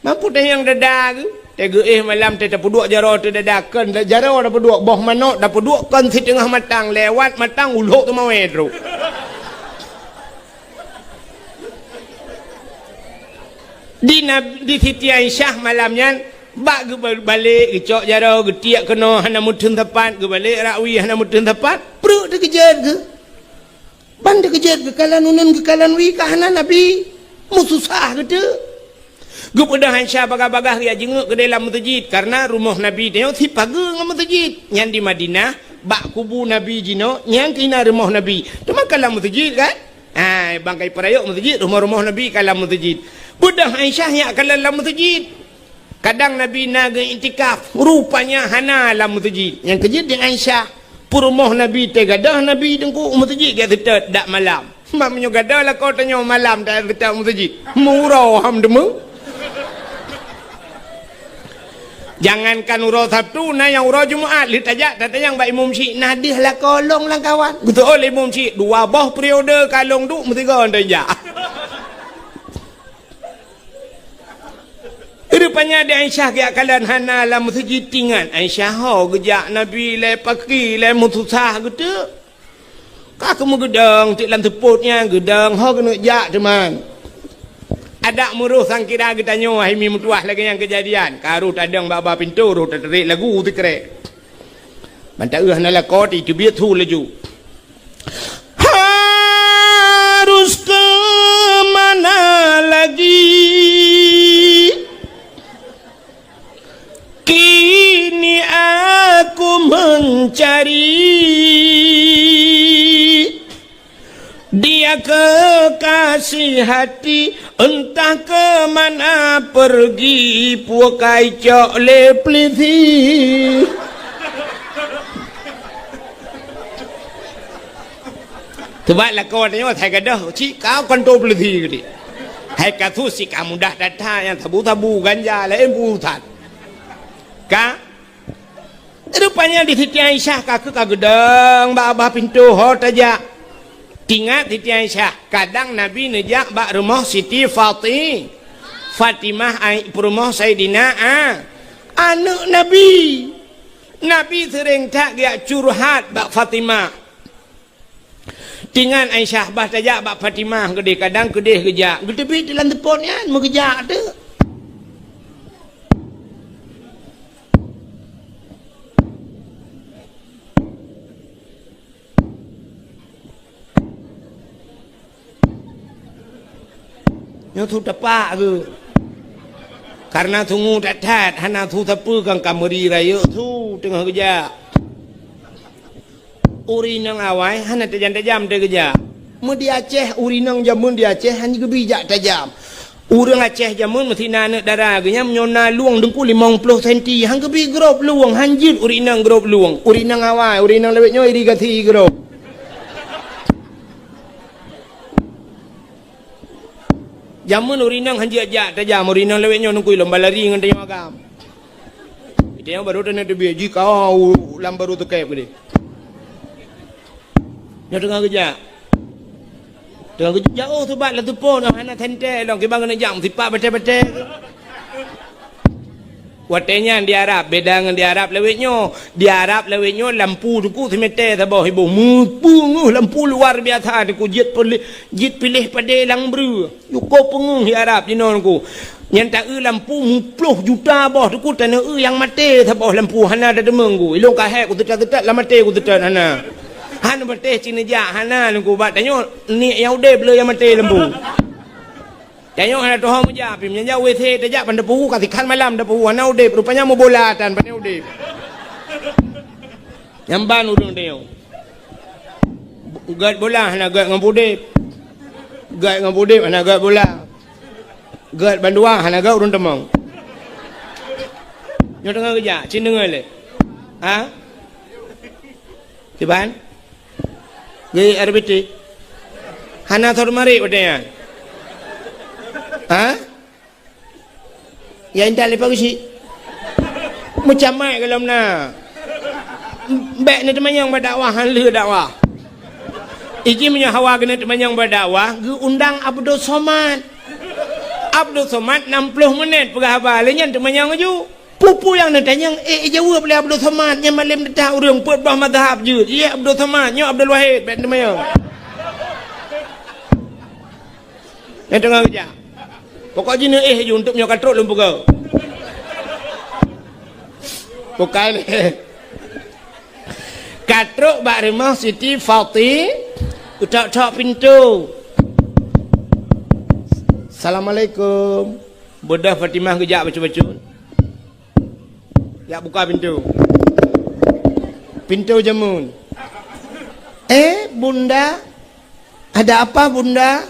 Mampu tanyong dada geuh, teuh geuéh malam teuh tapeuduek jaroe teuh dada kon, jaroe tapeuduek boh manok tapeuduek kon siteungoh matang, lewat matang ulok teumawé trok. Di Nab-, di Siti Aisyah malam nyan, bak geubalek geucok jaroe geutiek keunoe hana meuteun sapat, geubalek rot wie hana meuteun sapat, pruet teukeujot geuh. Ban teukeujot geukalon uneuen geukalon wie ka hana Nabi, meususah geuteuk. Geubeudôh Aisyah bagah-bagah geujak jingeuk keudeh lam meuseujid, kareuna rumoh Nabi tanyoe sipageue ngon meuseujid. Nyan di Madinah, bak kubu Nabi jinoe, nyan keuh na rumoh Nabi. Teuma ka lam meuseujid kan? Hai, bangkai peurayok meuseujid, rumoh-rumoh Nabi ka lam meuseujid. Beudôh Aisyah nyak kalon lam meuseujid. Kadang Nabi na geuiktikaf, rupanya hana lam meuseujid. Nyang keujeuet di Aisyah, peurumoh Nabi teuh gadôh Nabi teungku u meuseujid geuseutôt dak malam. Mak meunyoe gadôh lakoe tanyoe malam taseutôt u meuseujid. Meuuroe ham teuma. Jangankan uroe Sabtu, na nyang uroe Jumat, lheueh tajak tatanyong bak imum syik, na deuh lakoe lôn lam kawan. Geuseuôt lé imum syik, dua boh periode ka lôn duek meusigoe tajak. Rupanya di Aisyah geujak kalon hana lam meuseujid tingan. Aisyah ho geujak Nabi lé paki lé meususah geuteuk. Ka keumeung geudong teuk lam seupôt nyan geudong ho keuneuk jak teuma. Adak meuroh sangkira geutanyoe hai mi meutuwah lagée nyang keujadian. Ka roh tadong bak-bak pintoe roh tatarek lagu sikrek. Ban taeu hana lakoe teubiet hu laju. Harus ke mana lagi? mencari. Dia kekasih hati, entah ke mana pergi, pukai cok lé peulisi. Sebab lakoe tanyoe hai gadôh, cit ka kantô peulisi geude. Hai ka su cit ka mudah that-that nyang sabu-sabu ganja laén peue that. Ka Rupanya di Siti Aisyah ka keu ka geudong bak babah pintoe ho tajak. Tingat Siti Aisyah, kadang Nabi neujak bak rumoh Siti Fati-, Fatimah, ai, peurumoh Saidina A-, aneuk Nabi. Nabi seuréng that geujak curhat bak Fatimah. Tingat Aisyah bah tajak bak Fatimah keudeh, kadang keudeh geujak. Geuteubiet lam teupon nyan, meugeujak teuk. Nyoe su tapak geuh. Karena sungue that-that, hana su sapeue kan ka meuri rayeuk su teungoh geujak. Ureueng inong awai hana tajam-tajam teuh geujak. Meu di Aceh, ureueng inong jameun di Aceh hana geubi jak tajam. Ureueng Aceh jameun meusi na aneuk dara geuh nyan meunyoe na lueng teungku limong ploh senti, han geubi grob lueng, han jeuet ureueng inong grob lueng. Ureueng inong awai, ureueng inong lawét nyoe irigasi grob. Jameun ureueng inong han jeuet jak tajam, ureueng inong lawét nyoe teungku lom balari ngon tanyoe agam. Tanyoe barô taneuk teubiet, jih ka u lam barô teukeb keudeh. Nyoe teungoh geujak. Teungoh geujak, oh, subak lam teupon, hana sentée lom, kiban keuneuk jak meusipak batée-batée. Watée nyan di Arab, beda ngon di Arab lawét nyoe. Di Arab lawét nyoe lampu teungku simete saboh iboh. Meupeungeuh lampu luar biasa teungku, jeuet piléh, jeuet piléh padé lam breueh. Cukup peungeuh di Arab jinoe teungku. Nyan ta-eu lampu muploh juta boh teungku, taneuk eu nyang maté saboh lampu hana tateumong teungku. Ilong ka hék kuteutôt-teutôt lam maté kuteutôt hana. Han maté cit neujak hana teungku, bak tanyoe niet nyang udeb le nyang maté lampu. Tanyoe hana tuho meujak pih, meunyoe jak W C tajak ban tapeuhu, ka sikhan malam tapeuhu, hana udeb, rupanya meubola tan, pane udeb. Nyan ban ureueng tanyoe. Gét bola hana gét ngon udeb. Gét ngon udeb hana gét bola. Gét bandua hana gét ureueng teumong. Nyoe teungoh geujak, cit deungoe lé. Ha? Kiban? Geuh R B T. Hana thor marit watée nyan. Ha? Ya intat leupah geuchik. Meucamai golom na. Bék neuteumanyong bak dakwah, han lheueh dakwah. Iji meunyoe hawa keuneuk teumanyong bak dakwah, geuundang Abdul Somad. Abdul Somad nam ploh menit peugah haba, lé nyan teumanyong laju. Peue-peue nyang neutanyong, ék jaweueb lé Abdul Somad, nyan malém teutab ureueng peuet boh mazhab jeuet. Yeh Abdul Somad, nyoe Abdul Wahid, bék teumanyong. Nyang teungoh geujak. Pokok jih neuéh ju, untuk nyoe ka trok lôn peugah. Bukai lé. Ka trok bak rumoh Siti Fati, utok-tok pintoe. Assalamualaikum. Beudôh Fatimah geujak bacut-bacut. Jak buka pintoe. Pintoe jameun. "Eh, Bunda, ada apa, Bunda?"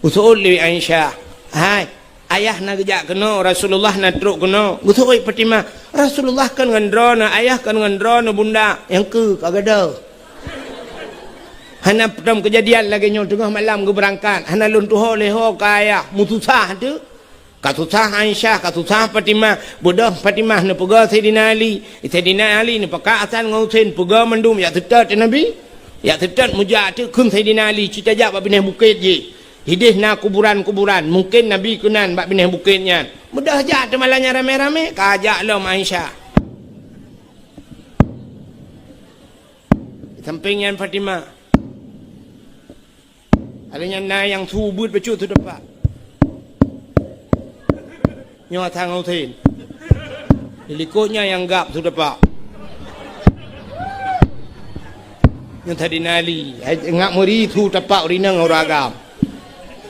Geuseuôt lé Aisyah. "Hai, ayah na geujak keunoe, Rasulullah na trok keunoe." Geuseuôt Fatimah. "Rasulullah kon ngon droeneuh, ayah kon ngon droeneuh, Bunda." Nyang keu ka gadôh. Hana peutom keujadian lagée nyoe, teungoh malam geubeurangkat. Hana lôn tuho lé ho keu ayah. Meususah teuk. Ka susah Aisyah, ka susah Fatimah. Beudôh Fatimah neupeugah Saidina Ali. Saidina Ali neupakat Hasan ngon Husein, peugah mandum jak seutôt keu Nabi. Jak seutôt meujak teuk kheun Saidina Ali, cit tajak bak binéh bukét jih. Hideh na kuburan-kuburan, mungken Nabi keunan bak binéh bukét nyan. Beudôh jak teuma lam nyan ramé-ramé, ka jak lom Aisyah. Sampéng nyan Fatimah. Ada nyang na nyang su beuet bacut su tepak. Nyoe Hasan ngon Husein. Di likot nyan nyang gab su tepak. Nyoe Saidina Ali. Hai, ngak meuri su tepak ureueng inong ureueng agam.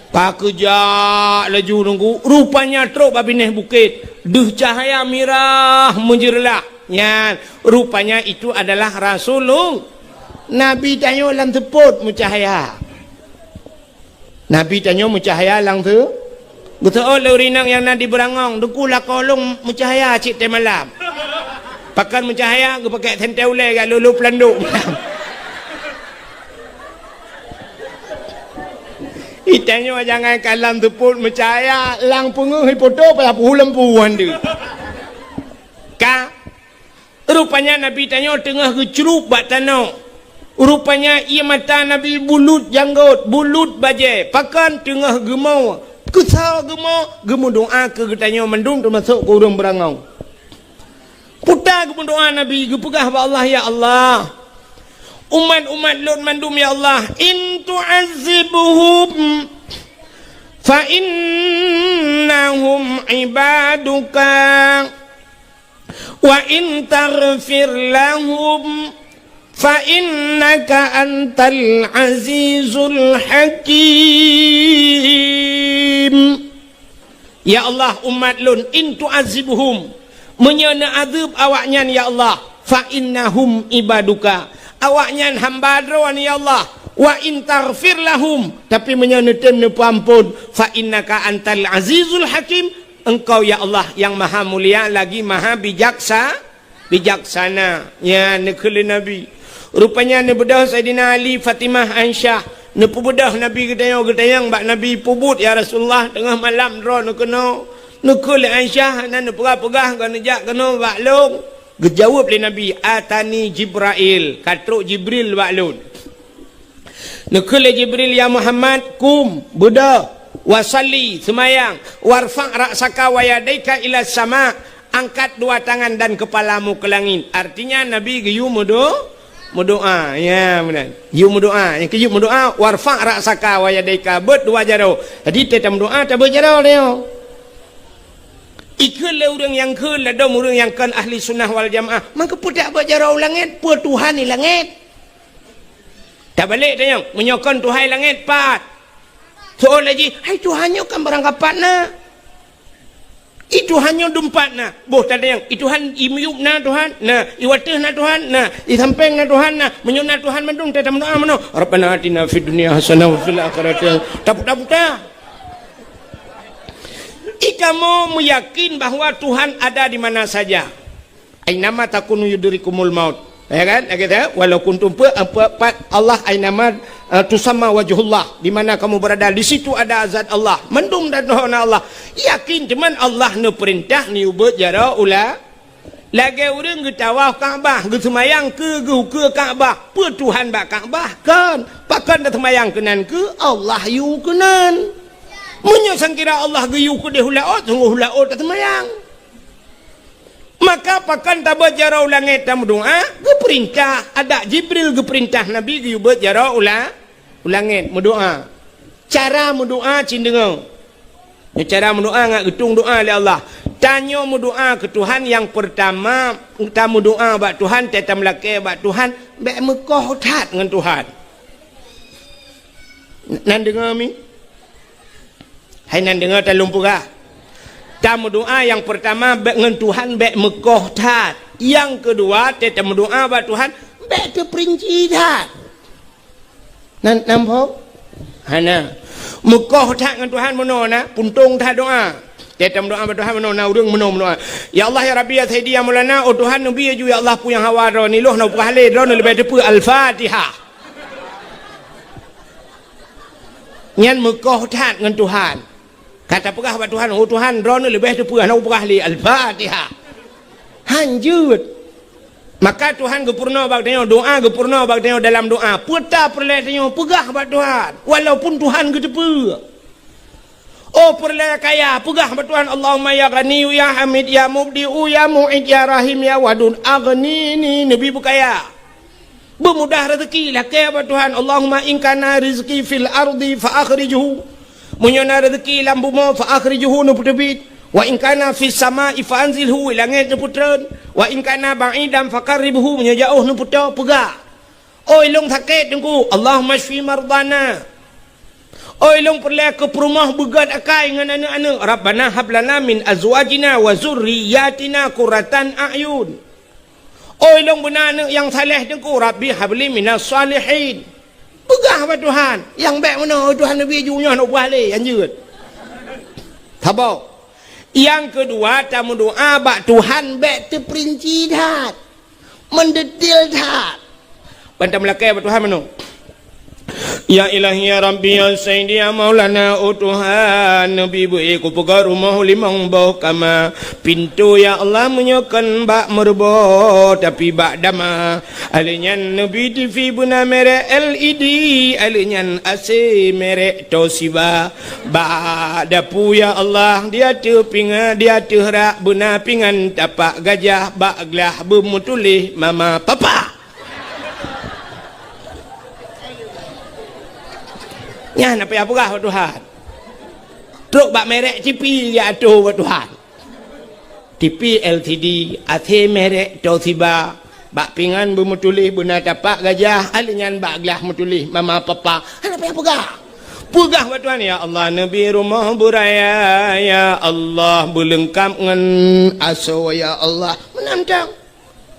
Ka geujak laju nunggu. Rupanya trok bak binéh bukét. Deuh cahya mirah meujeureulah. Nyan, rupanya itu adalah Rasulullah. Nabi tanyoe lam seupôt meucahya. Nabi tanyoe meucahya lam seu-, geuseuôt lé ureueng inong nyang na di Beurangong, "Teungku, lakoe lôn meucahya cit tée malam." Pakon meucahya, geupakèk sentée ulèe jak lolo peulandok malam. Itanyoe jangankan lam seupôt meucahya, lam peungeuh ipoto payah peuhu lampu han deuh. Ka, rupanya Nabi tanyoe teungoh geucrueb bak tanoh. Rupanya ié mata Nabi bulut janggôt, bulut bajée, pakon teungoh geumo, keusoe geumo, geumeudoá keu geutanyoe mandum teumasok keu ureueng Beurangong. Peue ta geumeudoá Nabi, geupeugah bak Allah, "Ya Allah, umat-umat lôn mandum, ya Allah, in tu'azzibhum fa innahum ibaduka, wa in taghfir lahum fa innaka antal azizul hakim." Ya Allah, umat lôn, in tu'azzibhum, meunyoe neuazeueb awaknyan, ya Allah, fa innahum ibaduka, awaknyan hamba Droe, ya Allah, wa in taghfir lahum, tapi meunyoe neutem neupeuamphon, fa innaka antal azizul hakim, Engkau, ya Allah, nyang maha mulia lagi maha bijaksa-, bijaksana. Nyan neukheun lé Nabi. Rupanya neubeudôh Saidina Ali, Fatimah, Aisyah. Neupeubeudôh Nabi geutanyong, geutanyong bak Nabi, "Peubuet, ya Rasulullah, teungoh malam droe neukeunoe." Neukheun lé Aisyah, hana neupeugah-peugah, goh neujak keunoe bak lôn. Geujaweueb lé Nabi, "Atani Jibrail, ka trok Jibril bak lôn." Neukheun lé Jibril, "Ya Muhammad, qum, beudôh, wa shalli, seumayang, warfa' ra'saka wa yadaika ilas sama, angkat dua tangan dan kepalamu ke langit." Artinya, Nabi geuyue meudo-, meudoá. Ya, meunan. Geuyue meudoá. Nyang keujeuet meudoá, "Warfa' ra'saka wa yadaika," beuet dua jaroe. Jadi, teuma meudoá, tabeuet jaroe nyoe. Ikheun lé ureueng nyang kheun ladôm ureueng nyang kon ahli sunnah wal jamaah, "Maka peue tabeuet jaroe u langét, peue Tuhan di langét?" Tabalek tanyong, meunyoe kon Tuhan langét pat? Soe laju, "Hai Tuhan nyoe kan barangkapat na. I Tuhan nyoe dumpat na." Boh tatanyong, "I Tuhan i miyueb na Tuhan?" "Na." "I wateueh na Tuhan?" "Na." "I sampéng na Tuhan?" "Na." "Meunyoe na Tuhan mandum, tatameudoá meunoe, 'Rabbana atina fid dunya hasanah wa fil akhirati hasanah." Taputa-puta. I kamoe meuyakin bahwa Tuhan ada di mana saja. "Ainama takunu yudrikumul maut." Ya kan? Lagèe tu, "Walau kuntum," pe-, pe-, pat Allah, "ainama, eh, tusamma wajhullah," di mana kamu berada, di situ ada zat Allah. Mandum dan na Allah. Yakin, cuman Allah neupeurintah neubeuet jaroe u la-, lagèe ureueng geutawaf Ka'bah, geuseumayang keu geuh ukeue Ka'bah. Peue Tuhan bak Ka'bah? Kon. Pakon taseumayang keunan keu Allah yue keunan. Meunyoe sangkira Allah geuyue keudeh u laôt, sunggoh u laôt taseumayang. Maka pakon tabeuet jaroe u langét tameudoá? Geupeurintah, adak Jibril geupeurintah Nabi geuyue beuet jaroe u la-, u langét meudoá. Cara meudoá cit deungoe. Nyoe cara meudoá ngat geutueng doá lé Allah. Tanyoe meudoá keu Tuhan nyang peurtama, tameudoá bak Tuhan, tameulakée bak Tuhan, bék meukoh that ngon Tuhan. Nan deungoe mi? Hai nan deungoe, ta lôn peugah. Tameudoá nyang peurtama bék ngon Tuhan bék meukoh that. Nyang keudua, tée tameudoá bak Tuhan bék teupeurinci that. Nan, nan phom? Hana. Meukoh that ngon Tuhan meunoe na, puntông that doá. Tée tameudoá bak Tuhan meunoe na, ureueng meunoe meudoá, "Ya Allah, ya Rabbi, ya Sayyidi, ya Maulana, oh Tuhan, neubi ju, ya Allah, peue nyang hawa droeneuh, lôn hana peugah lé, droeneuh leubeh teupeu." Al-Fatihah. Nyan meukoh that ngon Tuhan. Ka tapeugah bak Tuhan, "Oh Tuhan, droeneuh leubeh teupeu, hana kupeugah lé." Al-Fatihah. Han jeuet. Maka Tuhan geupeurunoe bak tanyoe, doá geupeurunoe bak tanyoe dalam doá. Peue ta peureulée tanyoe peugah bak Tuhan, walaupun Tuhan geuteupeue. Oh peureulée kaya, peugah bak Tuhan, "Allahumma ya Ghaniyyu ya Hamid ya Mubdi'u ya Mu'id ya Rahim ya Wadud, aghnini," neubi beukaya. Beumudah rezeki, lakée bak Tuhan, "Allahumma in kana rizqi fil ardi fa akhrijhu." Meunyoe na rezeki lam bumoe, fa akhrijhu, neupeuteubiet. "Wa in kana fis sama'i fa anzilhu," langét neupeutreun. "Wa in kana ba'idan fa qarribhu," meunyoe jaoh neupeutô, peugah. "Oh, ilôn sakét, Teungku." "Allahumma syfi mardana." Oi lôn peureulée keu peurumoh beugét akai ngon aneuëk-aneuëk, "Rabbana hab lana min azwajina wa zurriyatina qurratan a'yun." Oi lôn beuna aneuëk nyang saleh Teungku, "Rabbi habli minas salihin." Peugah bak Tuhan, nyang bék meunoe, "Tuhan, neubi ju nyoe neubuah lé, anjeut." Saboh. Nyang keudua, tameudoá bak Tuhan bék teuperinci that. Meudetil that. Ban tameulakée bak Tuhan meunoe. Ya Ilahi, ya Rabbi, ya Sayyidi, ya Maulana, oh Tuhan, neubi beu-ék kupeugah rumoh limong boh kama. Pintoe, ya Allah, meunyoe kon bak meureuboh, tapi bak dama. Alheuh nyan neubi T V beuna merek L E D, alheuh nyan A C merek Toshiba. Bak dapu, ya Allah, di ateueh pinga-, di ateueh rak beuna pingan tapak gajah, bak glah beumeutuléh mama papa. Nyan na payah peugah bak Tuhan. Trok bak merek T V ya ateueh bak Tuhan. T V L C D, A C merek Toshiba, bak pingan beumeutuléh beuna tapak gajah, alheuh nyan bak glah meutuléh mama papa. Hana payah peugah. Peugah bak Tuhan, "Ya Allah, neubi rumoh beuraya, ya Allah, beuleungkab ngon asoe, ya Allah." Meunan tang.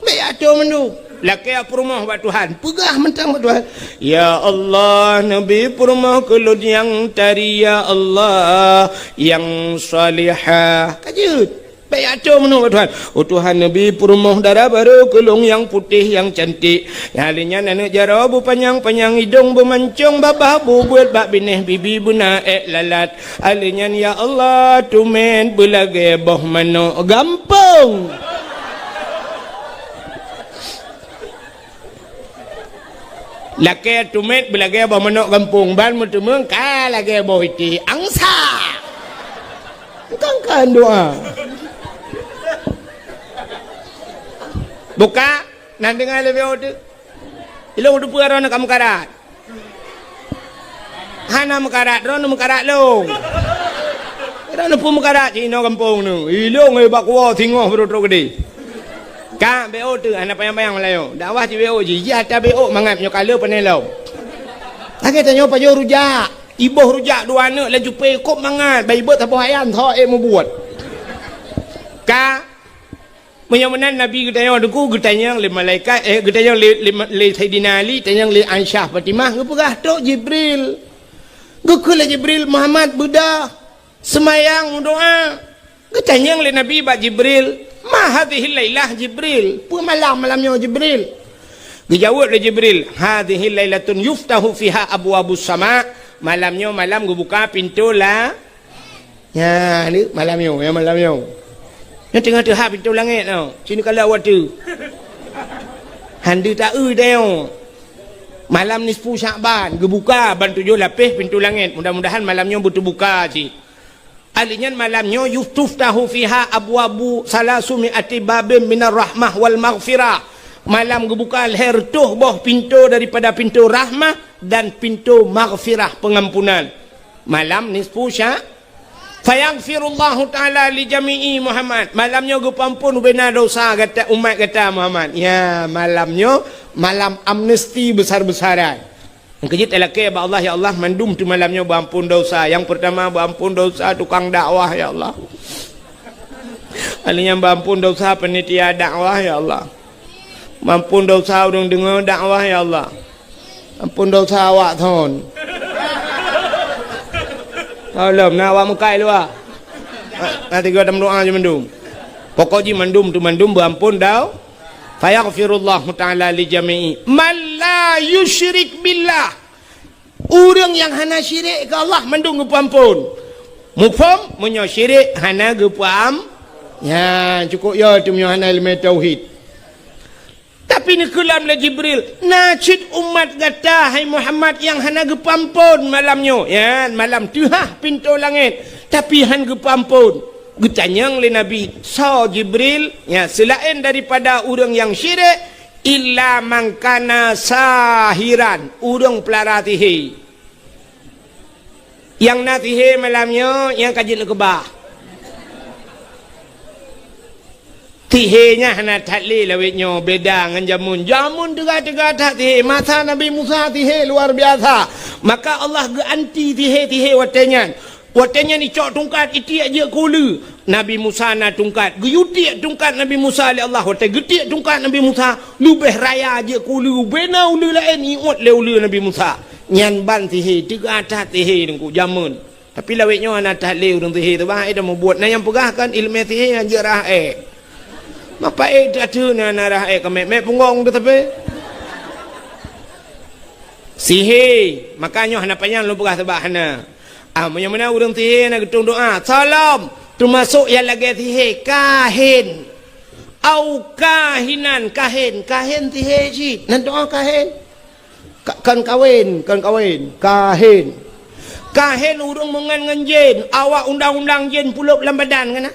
Bék ateueh mandum. Lakée peurumoh bak Tuhan. Peugah mantong bak Tuhan, "Ya Allah, neubi peurumoh keu lôn nyang tari, ya Allah, nyang salihah." Ka jeuet. Bék ateueh mandum bak Tuhan. Oh Tuhan, neubi peurumoh dara barô keu lôn nyang putéh, nyang cantik. Nyang lheuh nyan aneuëk jaroe beupanyang-panyang, idong beumancong, babah bubeuet, bak binéh bibi beuna ék lalat. Alheuh nyan, ya Allah, tumet beulagée boh manok gampông. Lakée tumet beulagée boh manok gampông, ban meuteumeung ka lagée boh iték angsa. Bukan-bukan doa. Buka, nan deungoe lé B O teuh. Ilong teupeue droeneuh ka meukarat. Hana meukarat, droeneuh meukarat lôn. Droeneuh peue meukarat, cit inoe gampông neuh. Ilong, eh, bak kuwoe singoh baru trok keudeh. Ka, B O teuh, hana panyang-panyang Meulayu. Dakwah cit B O jih, jih ata B O mangat nyoe ka le pané lom. Lagée tanyoe pajoh rujak. Iboh rujak dua aneuëk laju pé kop mangat, bai beuet saboh ayam, tho ék mubuet. Ka, Meunyoe meunan Nabi geutanyoe Teungku, geutanyong lé malaikat, eh, geutanyong lé, lé, lé Saidina Ali, tanyong lé Aisyah Fatimah, geupeugah, "Trok Jibril." Geukheun lé Jibril, "Muhammad, beudôh, seumayang, meudoá." Geutanyong lé Nabi bak Jibril, "Ma hadhihil lailah, Jibril? Peue malam, malam nyoe, Jibril?" Geujaweueb lé Jibril, "Hadhihil lailatun yuftahu fiha abwabus sama." Malam nyoe malam geubuka pintoe la Nyan, ni malam nyoe, ya malam nyoe. Nyan teungoh teuhah pintoe langét nyoe. Sinoe ka lheueh watèe. Han deuh taeu tanyoe. Malam nisfu Sya'ban, geubuka ban tujoh lapéh pintoe langét. Mudah-mudahan malam nyoe beuteubuka cit. Ahli nyan malam nyoe yutuftahu fiha abwabu salasumi ati babin minar rahmah wal maghfirah. Malam geubuka lhèe reutôh boh pintoe daripada pintoe rahmah dan pintoe maghfirah, pengampunan. Malam nisfu Sya-, fayaghfirullahu ta'ala li jami'i Muhammad. Malam nyoe geupeuampon ubena dosa gata, umat gata Muhammad. Ya, malam nyoe malam amnesti besar-besaran. Nyang keujeuet talakèe bak Allah, "Ya Allah, mandum teuh malam nyoe beuampon dosa." Nyang peurtama beuampon dosa tukang dakwah, ya Allah. Ahli nyan beuampon dosa panitia dakwah, ya Allah. Beuampon dosa ureueng deungö dakwah, ya Allah. Ampon dosa awak thon. Tolong, na awak meukai luwa. Na, na tiga tam doa je mandum. Pokok jih mandum tu mandum beuampon dau. Fayaghfirullahu ta'ala li jami'i man la yusyrik billah. Ureueng nyang hana syirik keu Allah mandum geupeuampon. Muphom, meunyoe syirik hana geupeuam-, nyan, cukôp yo teuh meunyoe hana ileumèe tauhid. Tapi neukeulam lé Jibril, "Na cit umat gata, hai Muhammad, nyang hana geupeuampon malam nyoe." Ya, malam teuhah pintoe langét, tapi han geupeuampon. Geutanyong lé Nabi, "Soe Jibril?" Ya, seulaén daripada ureueng nyang syirik, "Illa man kana sahiran," ureueng peulara sihé. Nyang na sihé malam nyoe, nyang ka jeuet neukeubah. Sihé nyan hana that lé lawét nyoe, beda ngon jameun. Jameun teuga-teuga that sihé. Masa Nabi Musa sihé luar biasa. Maka Allah geuanti tihé-tihé watée nyan. Watée nyan icok tungkat itiek jeuet keu uleue. Nabi Musa na tungkat, geuyue tiek tungkat Nabi Musa lé Allah. Watée geutiek tungkat Nabi Musa, leubeh raya jeuet keu uleue, bubena uleue laén iôt lé uleue Nabi Musa. Nyan ban tihé, teuga that tihé teungku jameun. Tapi lawét nyoe hana that lé ureuëng tihé teuh, bah, eh, dah mubuet. Na nyang peugah kan iéleumé tihé nyang jeuet rhah ék. Mapa ék that teuh na, na rhah ék keumet-met punggong teuh tapi. Sihé, maka nyoe hana panyang lôn peugah teuh bah hana. Ah, meunyoe meunan ureuëng tihé na geutueng doá, salam, teumasok nyang lagée tihé, kahin. Au kahinan, kahin, kahin tihé cit. Nan doá kahin. Ka-, kon kawen, kon kawen, kahen. Kahen ureuëng meungon ngon jén, awak undang-undang jén pulop lam badan keunan.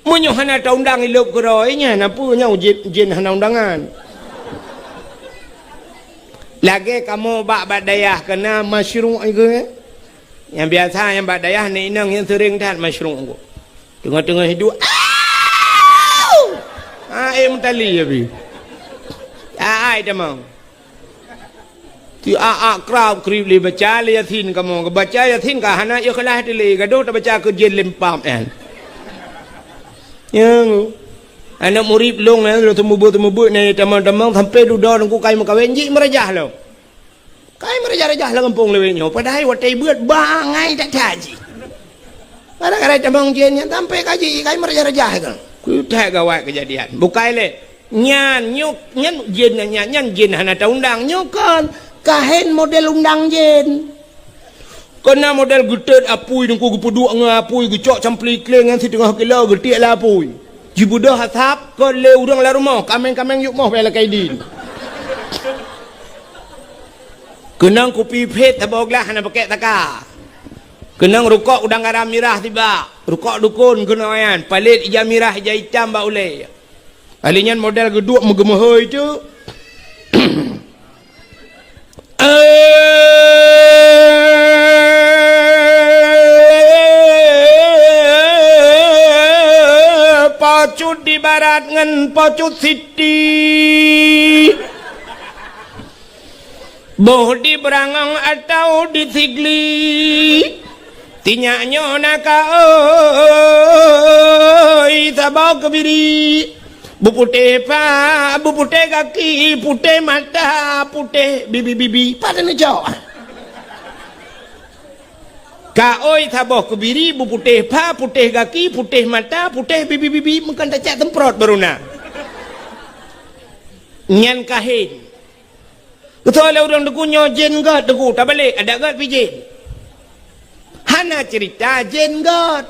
Meunyoe hana taundang ilop keudroe nyan, na peue nyoe jén, jén hana undangan. Lagée kamoe bak, bak dayah keunan masyruq iku, eh? Nyang biasa nyang bak dayah ngon inong nyan seuring that masyruq ngon. Teungoh-teungoh hidup, au! Ha, eh, meutali ya bi. Ai tamong. Ti a-a krab krib lé baca lé Yasin kamoe. Baca Yasin ka hana ikhlas teuh lé. Gadoh tabaca keu jén lempam nyan. Ya. Aneuk murit lôn nyan, lôn seumeubeuet-seumeubeuet nyan tamong-tamong sampai dudoe teungku kai meukawen jih meurajah lom. Kai meurajah-rajah lam gampông lawét nyoe, padahai watée beuet bangai that-that jih. Gara-gara tamong jén nyan sampai ka jih kai meurajah-rajah keuh. Keutai gawat keujadian. Bukai lé. Nyan, nyoe, nyan jén nyan, nyan jén hana taundang. Nyoe kon kahen model undang jén. Keunan model geutet apui teungku geupeuduek ngon apui geucok campli kléng nyan siteungoh kilo geutiek lam apui. Jibeudôh asab kon lé ureuëng lam rumoh, kaméng-kaméng yub moh bak lakée idin. Keunong kupi phét saboh glah hana pakèk taka. Keunong rukok udang garam mirah sibak, rukok dukon keunoe nyan, palét ija mirah ija itam bak ulée. Ahli nyan model geuduek meugeumeuhôi teuk. Pocut di barat ngon pocut siti. Boh di Beurangong atau di Sigli. Tinyak nyoe na ka oi saboh keubiri. Beuputéh pha, beuputéh gaki, putéh mata, putéh bibi-bibi. Pada neujok. Ka oi saboh keubiri, beuputéh pha, putéh gaki, putéh mata, putéh bibi-bibi. Meukan tacak semprot baru na. Nyan kahen. Geutoe lé ureuëng teungku nyoe jén gét teungku, tabalek adak gét pih jén. Hana cerita jén gét.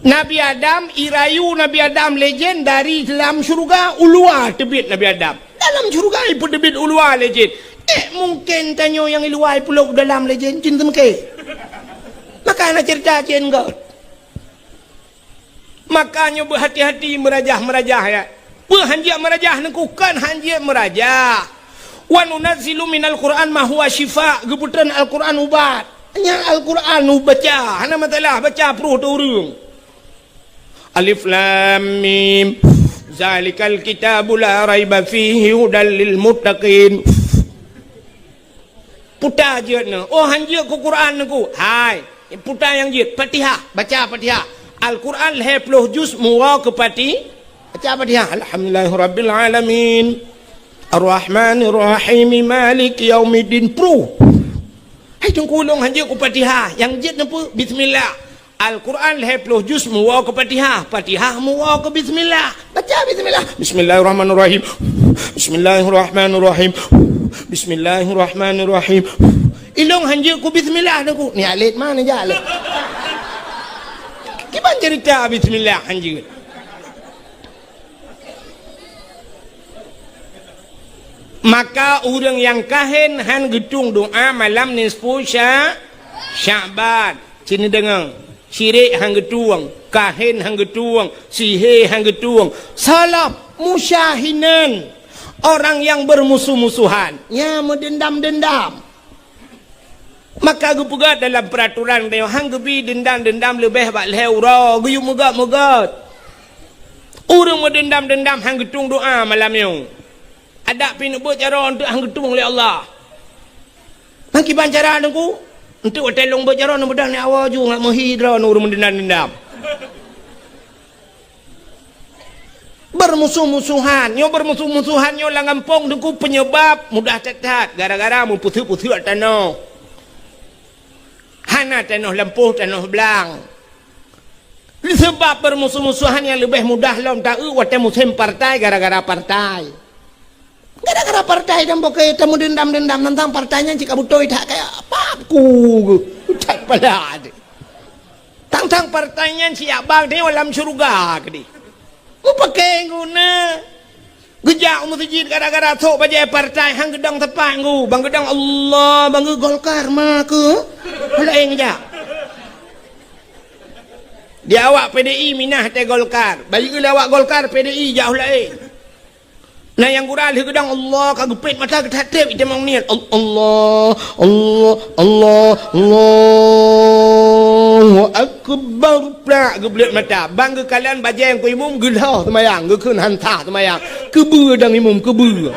Nabi Adam, irayu Nabi Adam lé jén dari lam syeuruga, u luwa teubiet Nabi Adam. Dalam syeuruga ipeuteubiet u luwa lé jén. Eh, mungken tanyoe nyang i luwa ipulop dalam lé jén, jén teumeuke. Maka hana cerita jén gét. Maka nyoe beuhati-hati meurajah-meurajah, ya. Peue hanjeuet meurajah neukukon hanjeuet meurajah. Wa nunazzilu minal Qur'an ma huwa syifa, geupeutreun Al-Qur'an ubat. Nyan Al-Qur'an ubaca, hana masalah, baca pruh teuh ureuëng. Alif Lam Mim. Zalikal kitabu la raiba fihi hudal lil muttaqin. Puta jeuet nyoe. Oh, hanjeuet keu Quran neukuk. Hai, puta nyang jeuet. Fatihah, baca Fatihah. Al-Quran lhée ploh juz muwoe keu Fati-, baca Fatihah. Alhamdulillahirabbil alamin. Arrahmanirrahim. Maliki yaumiddin. Pruh. Hai, teungku lôn hanjeuet keu Fatihah. Nyang jeuet neupeu bismillah. Al-Quran lhée ploh juz muwoe keu Fatihah, Fatihah muwoe keu bismillah. Baca bismillah. Bismillahirrahmanirrahim. Bismillahirrahmanirrahim. Bismillahirrahmanirrahim. Ilong hanjeuet keu bismillah neukuk. Ni alet mana jak lé? Kiban cerita bismillah hanjeuet. Maka ureuëng nyang kahen han geutueng doá malam nisfu Sya-, Sya'ban. Sini deungoe, syirik han geutueng, kahen han geutueng, sihé han geutueng. Salab musyahinan, orang yang bermusuh-musuhan, nya meudendam-dendam. Maka geupeugah dalam peuraturan tanyoe, han geubi deundam-deundam leubeh bak lhée uroe, geuyue meugot-meugot. Ureuëng meudendam-dendam han geutueng doá malam nyoe. Adak pih neubeuet jaroe eunteuk han geutueng lé Allah. Nang kiban cara Teungku? Enteuk watèe lôn beuet jaroe, neubeudôh nyoe awai ju ngat meuhi droeneuh ureueng meudeundam-deundam. Beurmusoh-musohan. Nyoe beurmusoh-musohan nyoe lam gampông Teungku peunyeubab mudah that-that gara-gara meupeuseuet-peuseuet tanoh. Hana tanoh lampôh, tanoh blang. Seubab beurmusoh-musohan nyang leubeh mudah lom taeu watèe musém partai gara-gara partai. Gara-gara partai dan bukon tameudeundam-deundam teuntang partai nyan cit ka beutôi that kaya pap ku that pala deh. Tang-tang partai nyan siap bang teuh lam syeuruga keudeh. Mupakè guna. Geujak u meuseujid gara-gara sok bajèe partai han geudong teumpat ngu. Bang geudong Allah, bang geu Golkar ma keu. Laén geujak. Di awak P D I minah teuh Golkar. Bayeue lé awak Golkar P D I jak u laén. Na nyang gura lheueh geudong Allah ka geupet mata geutatép itamong niet. Al-, Allah, Allah, Allah, Allahu Akbar. Plak geubleuet mata. Bang geukalon bajèe Teungku Imum geulhô seumayang, geukheun han sah seumayang. Keubeue dang Imum, keubeue.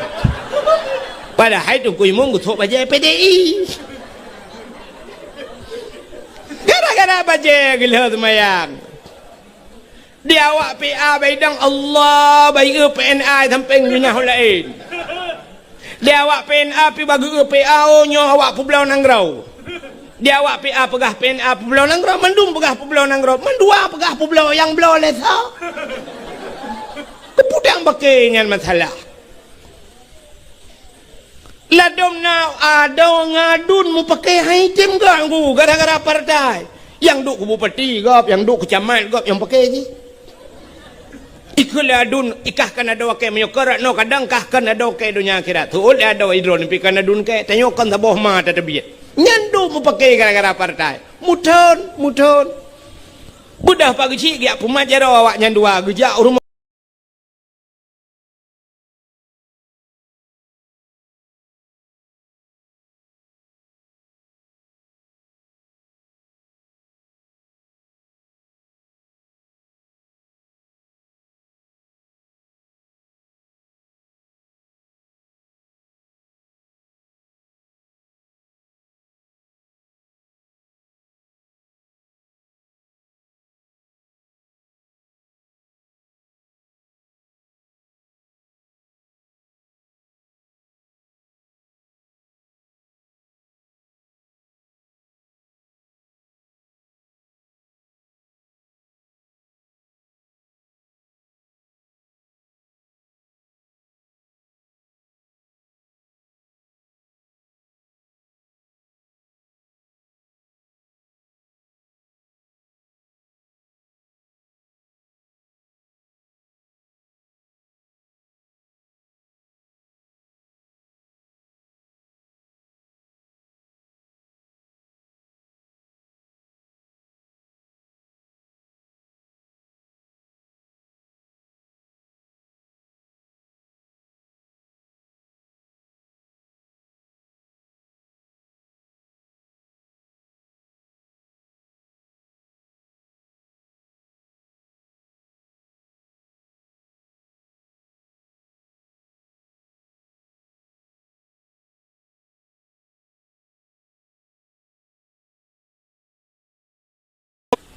Padahai Teungku Imum geusok bajèe P D I. Gara-gara bajèe geulhô seumayang. Di awak P A baidong Allah, bayeue P N A sampoe minah laén. Di awak P N A pi bageue P A, oh, nyoe awak peubloe nanggroe. Di awak P A peugah P N A peubloe nanggroe, mandum peugah peubloe nanggroe, mandua peugah peubloe nyang bloe lé soe. Keuputang bakée nyan masalah. Ladom na adoe ngon aduen mupakée hai tem gak ngu gara-gara partai. Nyang duek keu bupati gob, nyang duek keu camat gob nyang pakée jih. Ikheun lé aduen, ikah kan adoe kée meunyoe keu rot noe kadang kah kan adoe kée donya akhirat. Teuôt lé adoe idroe neupi kan aduen kée, tanyoe kon saboh ma tateubiet. Nyan duek mupakée gara-gara partai. Muthon, muthon. Beudôh Pak Geuchik geujak peumat jaroe awak nyan dua geujak u rumoh.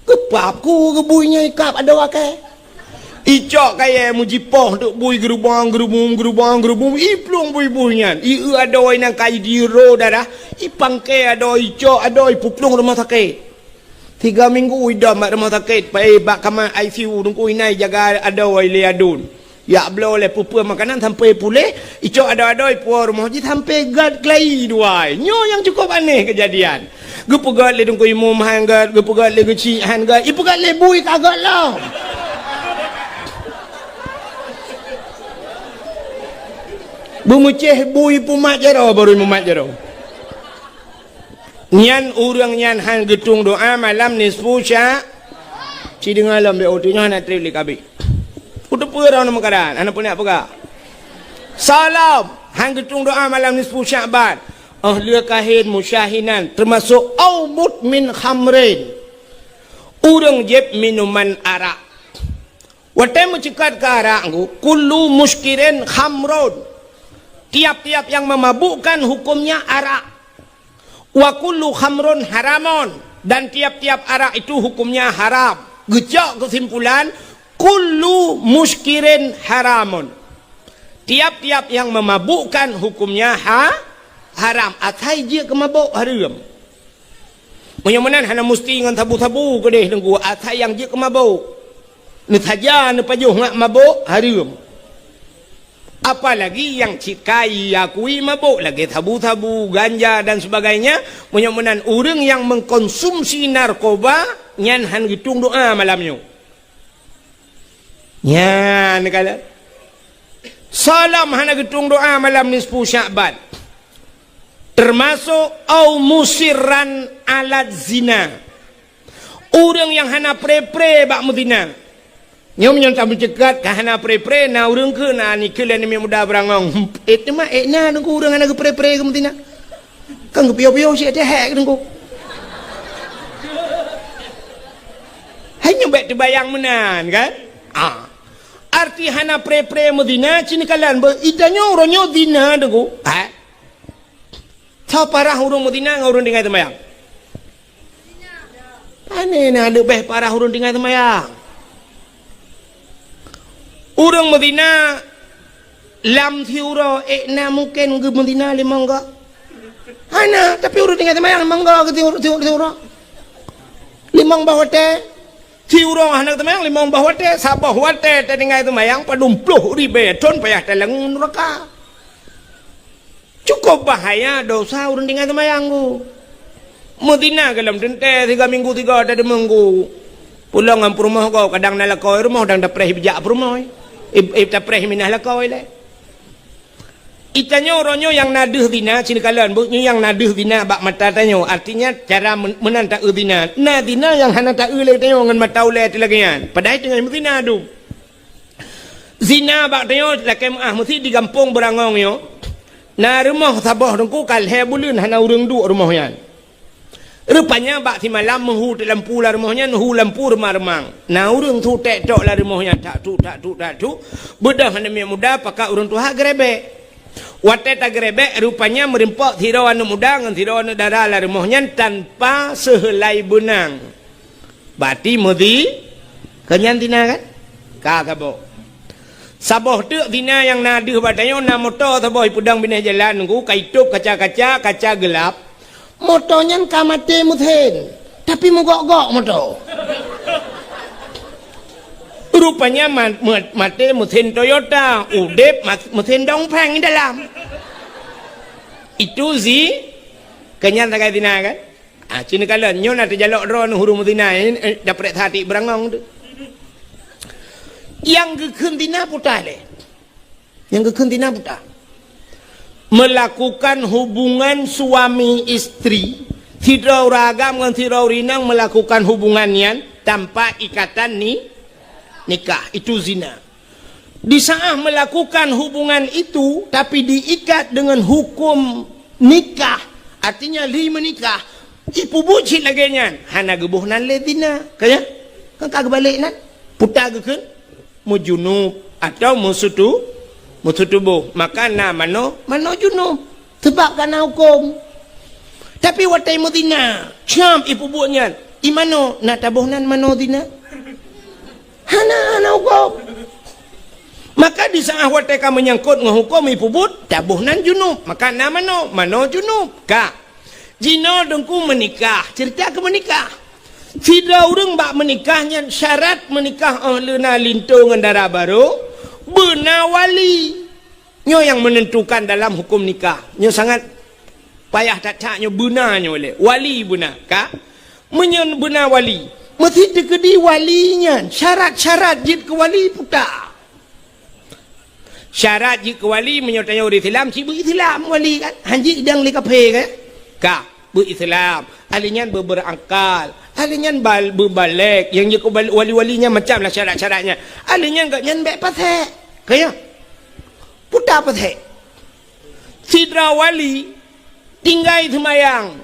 Geupap ku geubui nyan ikab adoe kée. Icok kayée meujipoh teuk bui geurubong, geurubong, geurubong, geurubong, iplueng bui-bui nyan. Ieu adoe nyang ka idiro darah, ipangkée adoe, icok adoe, ipeuplueng rumoh sakét. Tiga minggu idom bak rumoh sakét, pai bak kama I C U, Teungku, inan ijaga adoe lé aduen. Jak bloe lé peue-peue makanan sampoe puléh, icok adoe-adoe ipuwoe rumoh jih sampoe gét keulayi dua. Nyoe nyang cukôp aneh keujadian. Geupeugét lé Teungku Imum han gét, geupeugét lé Geuchik han gét, ipeugét lé bui ka gét lom. Beumeucéh bui peumat jaroe baru mumat jaroe. Nyan ureuëng nyan han geutueng doá malam nisfu sya-, ci deungoe lom, bék uteuk nyoe hana treb lé kabeh. Uteupeue droeneuh meukaran, hana peureulée peugah. Salam, han geutueng doá malam nisfu Sya'ban. Óh lheueh kahén musyahinan, teumasok au mudmin khamrin. Ureuëng jieb minuman arak. Watée meuceukat keu arak ngu, kullu muskirin khamrun. Tiap-tiap yang memabukkan hukumnya arak. Wa kullu khamrun haramun, dan tiap-tiap arak itu hukumnya haram. Geucok keusimpulan, kullu muskirin haramun. Tiap-tiap yang memabukkan hukumnya ha-, haram. Asai jeuet keu mabök hareuem. Meunyoe meunan hana musti ngon sabu-sabu keudeh Teungku, asai nyang jeuet keu mabök. Neusaja neupajoh ngat mabök hareuem. Apalagi nyang cit ka iakui mabök lagée sabu-sabu, ganja dan sebagainya, meunyoe meunan ureuëng nyang mengkonsumsi narkoba nyan hana geutueng doa malam nyoe. Nyan kala. Salam hana geutueng doa malam nisfu Sya'ban. Termasuk au musirran alat zina. Ureuëng nyang hana pre-pre bak meuzina. Nyoe meunyoe tameuceukat ka hana pre-pre, na ureuëng keu na nikeue lé namiet muda beurangong. Ék teuma ék na Teungku ureuëng hana geupre-pre keu meuzina. Kan geupiôh-piôh cit teuhek Teungku. Hai nyoe bék teubayang meunan kan? Ah. Arti hana pre-pre meuzina cit neukalon beu itanyoe uroe nyoe zina Teungku. Ha? Soe parah ureuëng meuzina ngon ureuëng tinggai seumayang? Pane na leubeh parah ureuëng tinggai seumayang? Ureuëng meuzina lam siuroe ék na mungken geumeuzina limong goe? Hana, tapi ureuëng tinggai seumayang limong goe keu siuroe, siuroe, siuroe. Limong boh watée. Siuroe hana seumayang limong boh watée, saboh watée tatinggai seumayang padum ploh ribée thon payah talangue nuraka. Cukup bahaya dosa ureuëng tinggai seumayang ku. Meuzina golom teuntée siga minggu siga tadeungoe ku. Pulang ngon peurumoh gob kadang na lakoe rumoh dang tapreh bijak peurumoh. Ib, ib tapreh minah lakoe lé. Itanyoe uroe nyoe nyang na deuh zina, sinoe kalon, buet nyoe nyang na deuh zina bak mata tanyoe. Artinya cara men-, meunan taeu zina. Na zina nyang hana taeu lé tanyoe ngon mata ulée teuh lagée nyan. Padahai teungoh meuzina dum. Zina bak tanyoe lakée meuáh meusi di gampông Beurangong nyoe. Na rumoh saboh Teungku ka lhée buleuen hana ureuëng duek rumoh nyan. Rupanya bak simalam meuhu teuk lampu lam rumoh nyan, hu lampu reumang-reumang. Na ureuëng su tek tok lam rumoh nyan, tak tuk, tak tuk, tak tuk. Beudôh aneuk miet muda pakat ureuëng tuha geurebek. Watée tageurebek, rupanya meurimpok sidroe aneuk muda ngon sidroe aneuk dara lam rumoh nyan tanpa seuheulai beunang. Bati meuzi, keu nyan zina kan? Ka saboh. Saboh teuk zina nyang na deuh bak tanyoe, na moto saboh ipeudong binéh jalan Teungku, ka itôb kaca-kaca, kaca geulap. Moto nyan ka maté meusén, tapi meugok-gok moto. Rupanya ma-, ma-, maté meusén Toyota, udeb ma-, meusén Dongfeng dalam. Itu zi-, keu nyan sagai zina kan? Ah, sinoe kalon, nyoe na teujalok droeneuh ureuëng meuzina, eh, eh, daprek that ié Beurangong tu. Nyang geukheun zina puta lé. Nyang geukheun zina puta. Melakukan hubungan suami istri, sidroe ureuëng agam ngon sidroe ureuëng inong melakukan hubungan nyan tanpa ikatan ni-, nikah, itu zina. Di saat melakukan hubungan itu, tapi diikat dengan hukum nikah, artinya lheueh menikah, ipeubuet cit lagée nyan, hana geuboh nan lé zina. Ka nyan? Kan ka geubalek nan? Puta geukheun meujunub atau meusutu-, meusutuboh. Maka na manoe, manoe junub. Sabab ka na huköm. Tapi watée meuzina, cam ipeubuet nyan, i manoe na taboh nan manoe zina? Hana, hana huköm. Maka di saat watée ka meunyangkot ngon huköm ipeubuet, taboh nan junub. Maka na manoe, manoe junub. Ka. Jinoe Teungku meunikah, ceurita keu meunikah. Sidroe ureuëng bak meunikah nyan syarat meunikah óh lheueh na linto ngon dara barô, beuna wali. Nyoe nyang meunentukan dalam huköm nikah. Nyoe sangat payah that-that nyoe beuna nyoe lé. Wali beuna, ka? Meunyoe beuna wali, meusi teukeudi wali nyan, syarat-syarat jeuet keu wali puta. Syarat jeuet keu wali, meunyoe tanyoe ureuëng Islam, cit beu Islam wali kan? Han jeuet idang lé kafé kan? Ka, beu Islam. Ahli nyan beu beurangkal. Ahli nyan bal-, beu balek. Nyang jeuet keu bal-, wali-wali nyan macam lah syarat-syarat nyan. Ahli nyan gobnyan bék pasék. Ka nyan? Puta pasék. Sidroe wali tinggai seumayang.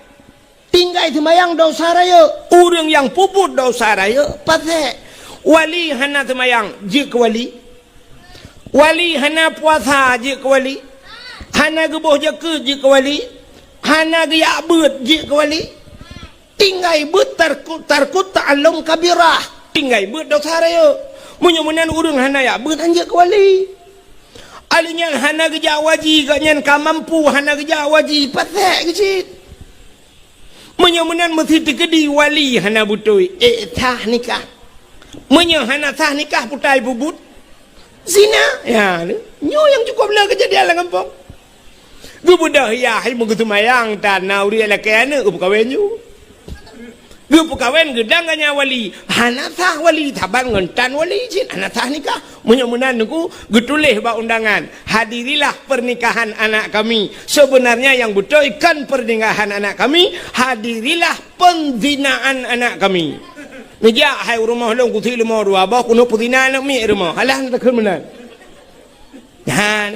Tinggai seumayang dosa rayeuk. Ureuëng nyang peubuet dosa rayeuk pasék. Wali hana seumayang, jeuet keu wali. Wali hana puasa, jeuet keu wali. Hana geuboh zakeuet, jeuet keu wali. Hana geujak beuet jeuet keu wali. Tinggai beuet tarku-, tarku ta'allum kabirah. Tinggai beuet dosa rayeuk. Meunyoe meunan ureuëng hana jak beuet, han jeuet keu wali. Ahli nyan hana geujak u haji, gobnyan ka mampu, hana geujak u haji, pasék keuh cit. Meunyoe meunan meusti teukeudi wali hana beutôi, ék sah nikah. Meunyoe hana sah nikah, peue ta peubuet? Zina. Ya, nyoe nyang cukup le keujadian lam gampông. Geubeudôh yah hai meugeuseumayang tan na ureuëng lakée aneuëk geupeukawen ju. Geupeukawen geudang ganya wali. Hana sah wali, saban ngon tan wali cit, hana sah nikah. Meunyoe meunan Teungku, geutuléh bak undangan, "Hadirilah pernikahan anak kami. Sebenarnya yang beutôi kon pernikahan anak kami, hadirilah penzinaan anak kami." Neujak hai u rumoh lôn, kusi leumo dua boh, keuneuk peuzina aneuk miet rumoh. Alah, takheun meunan. Ha.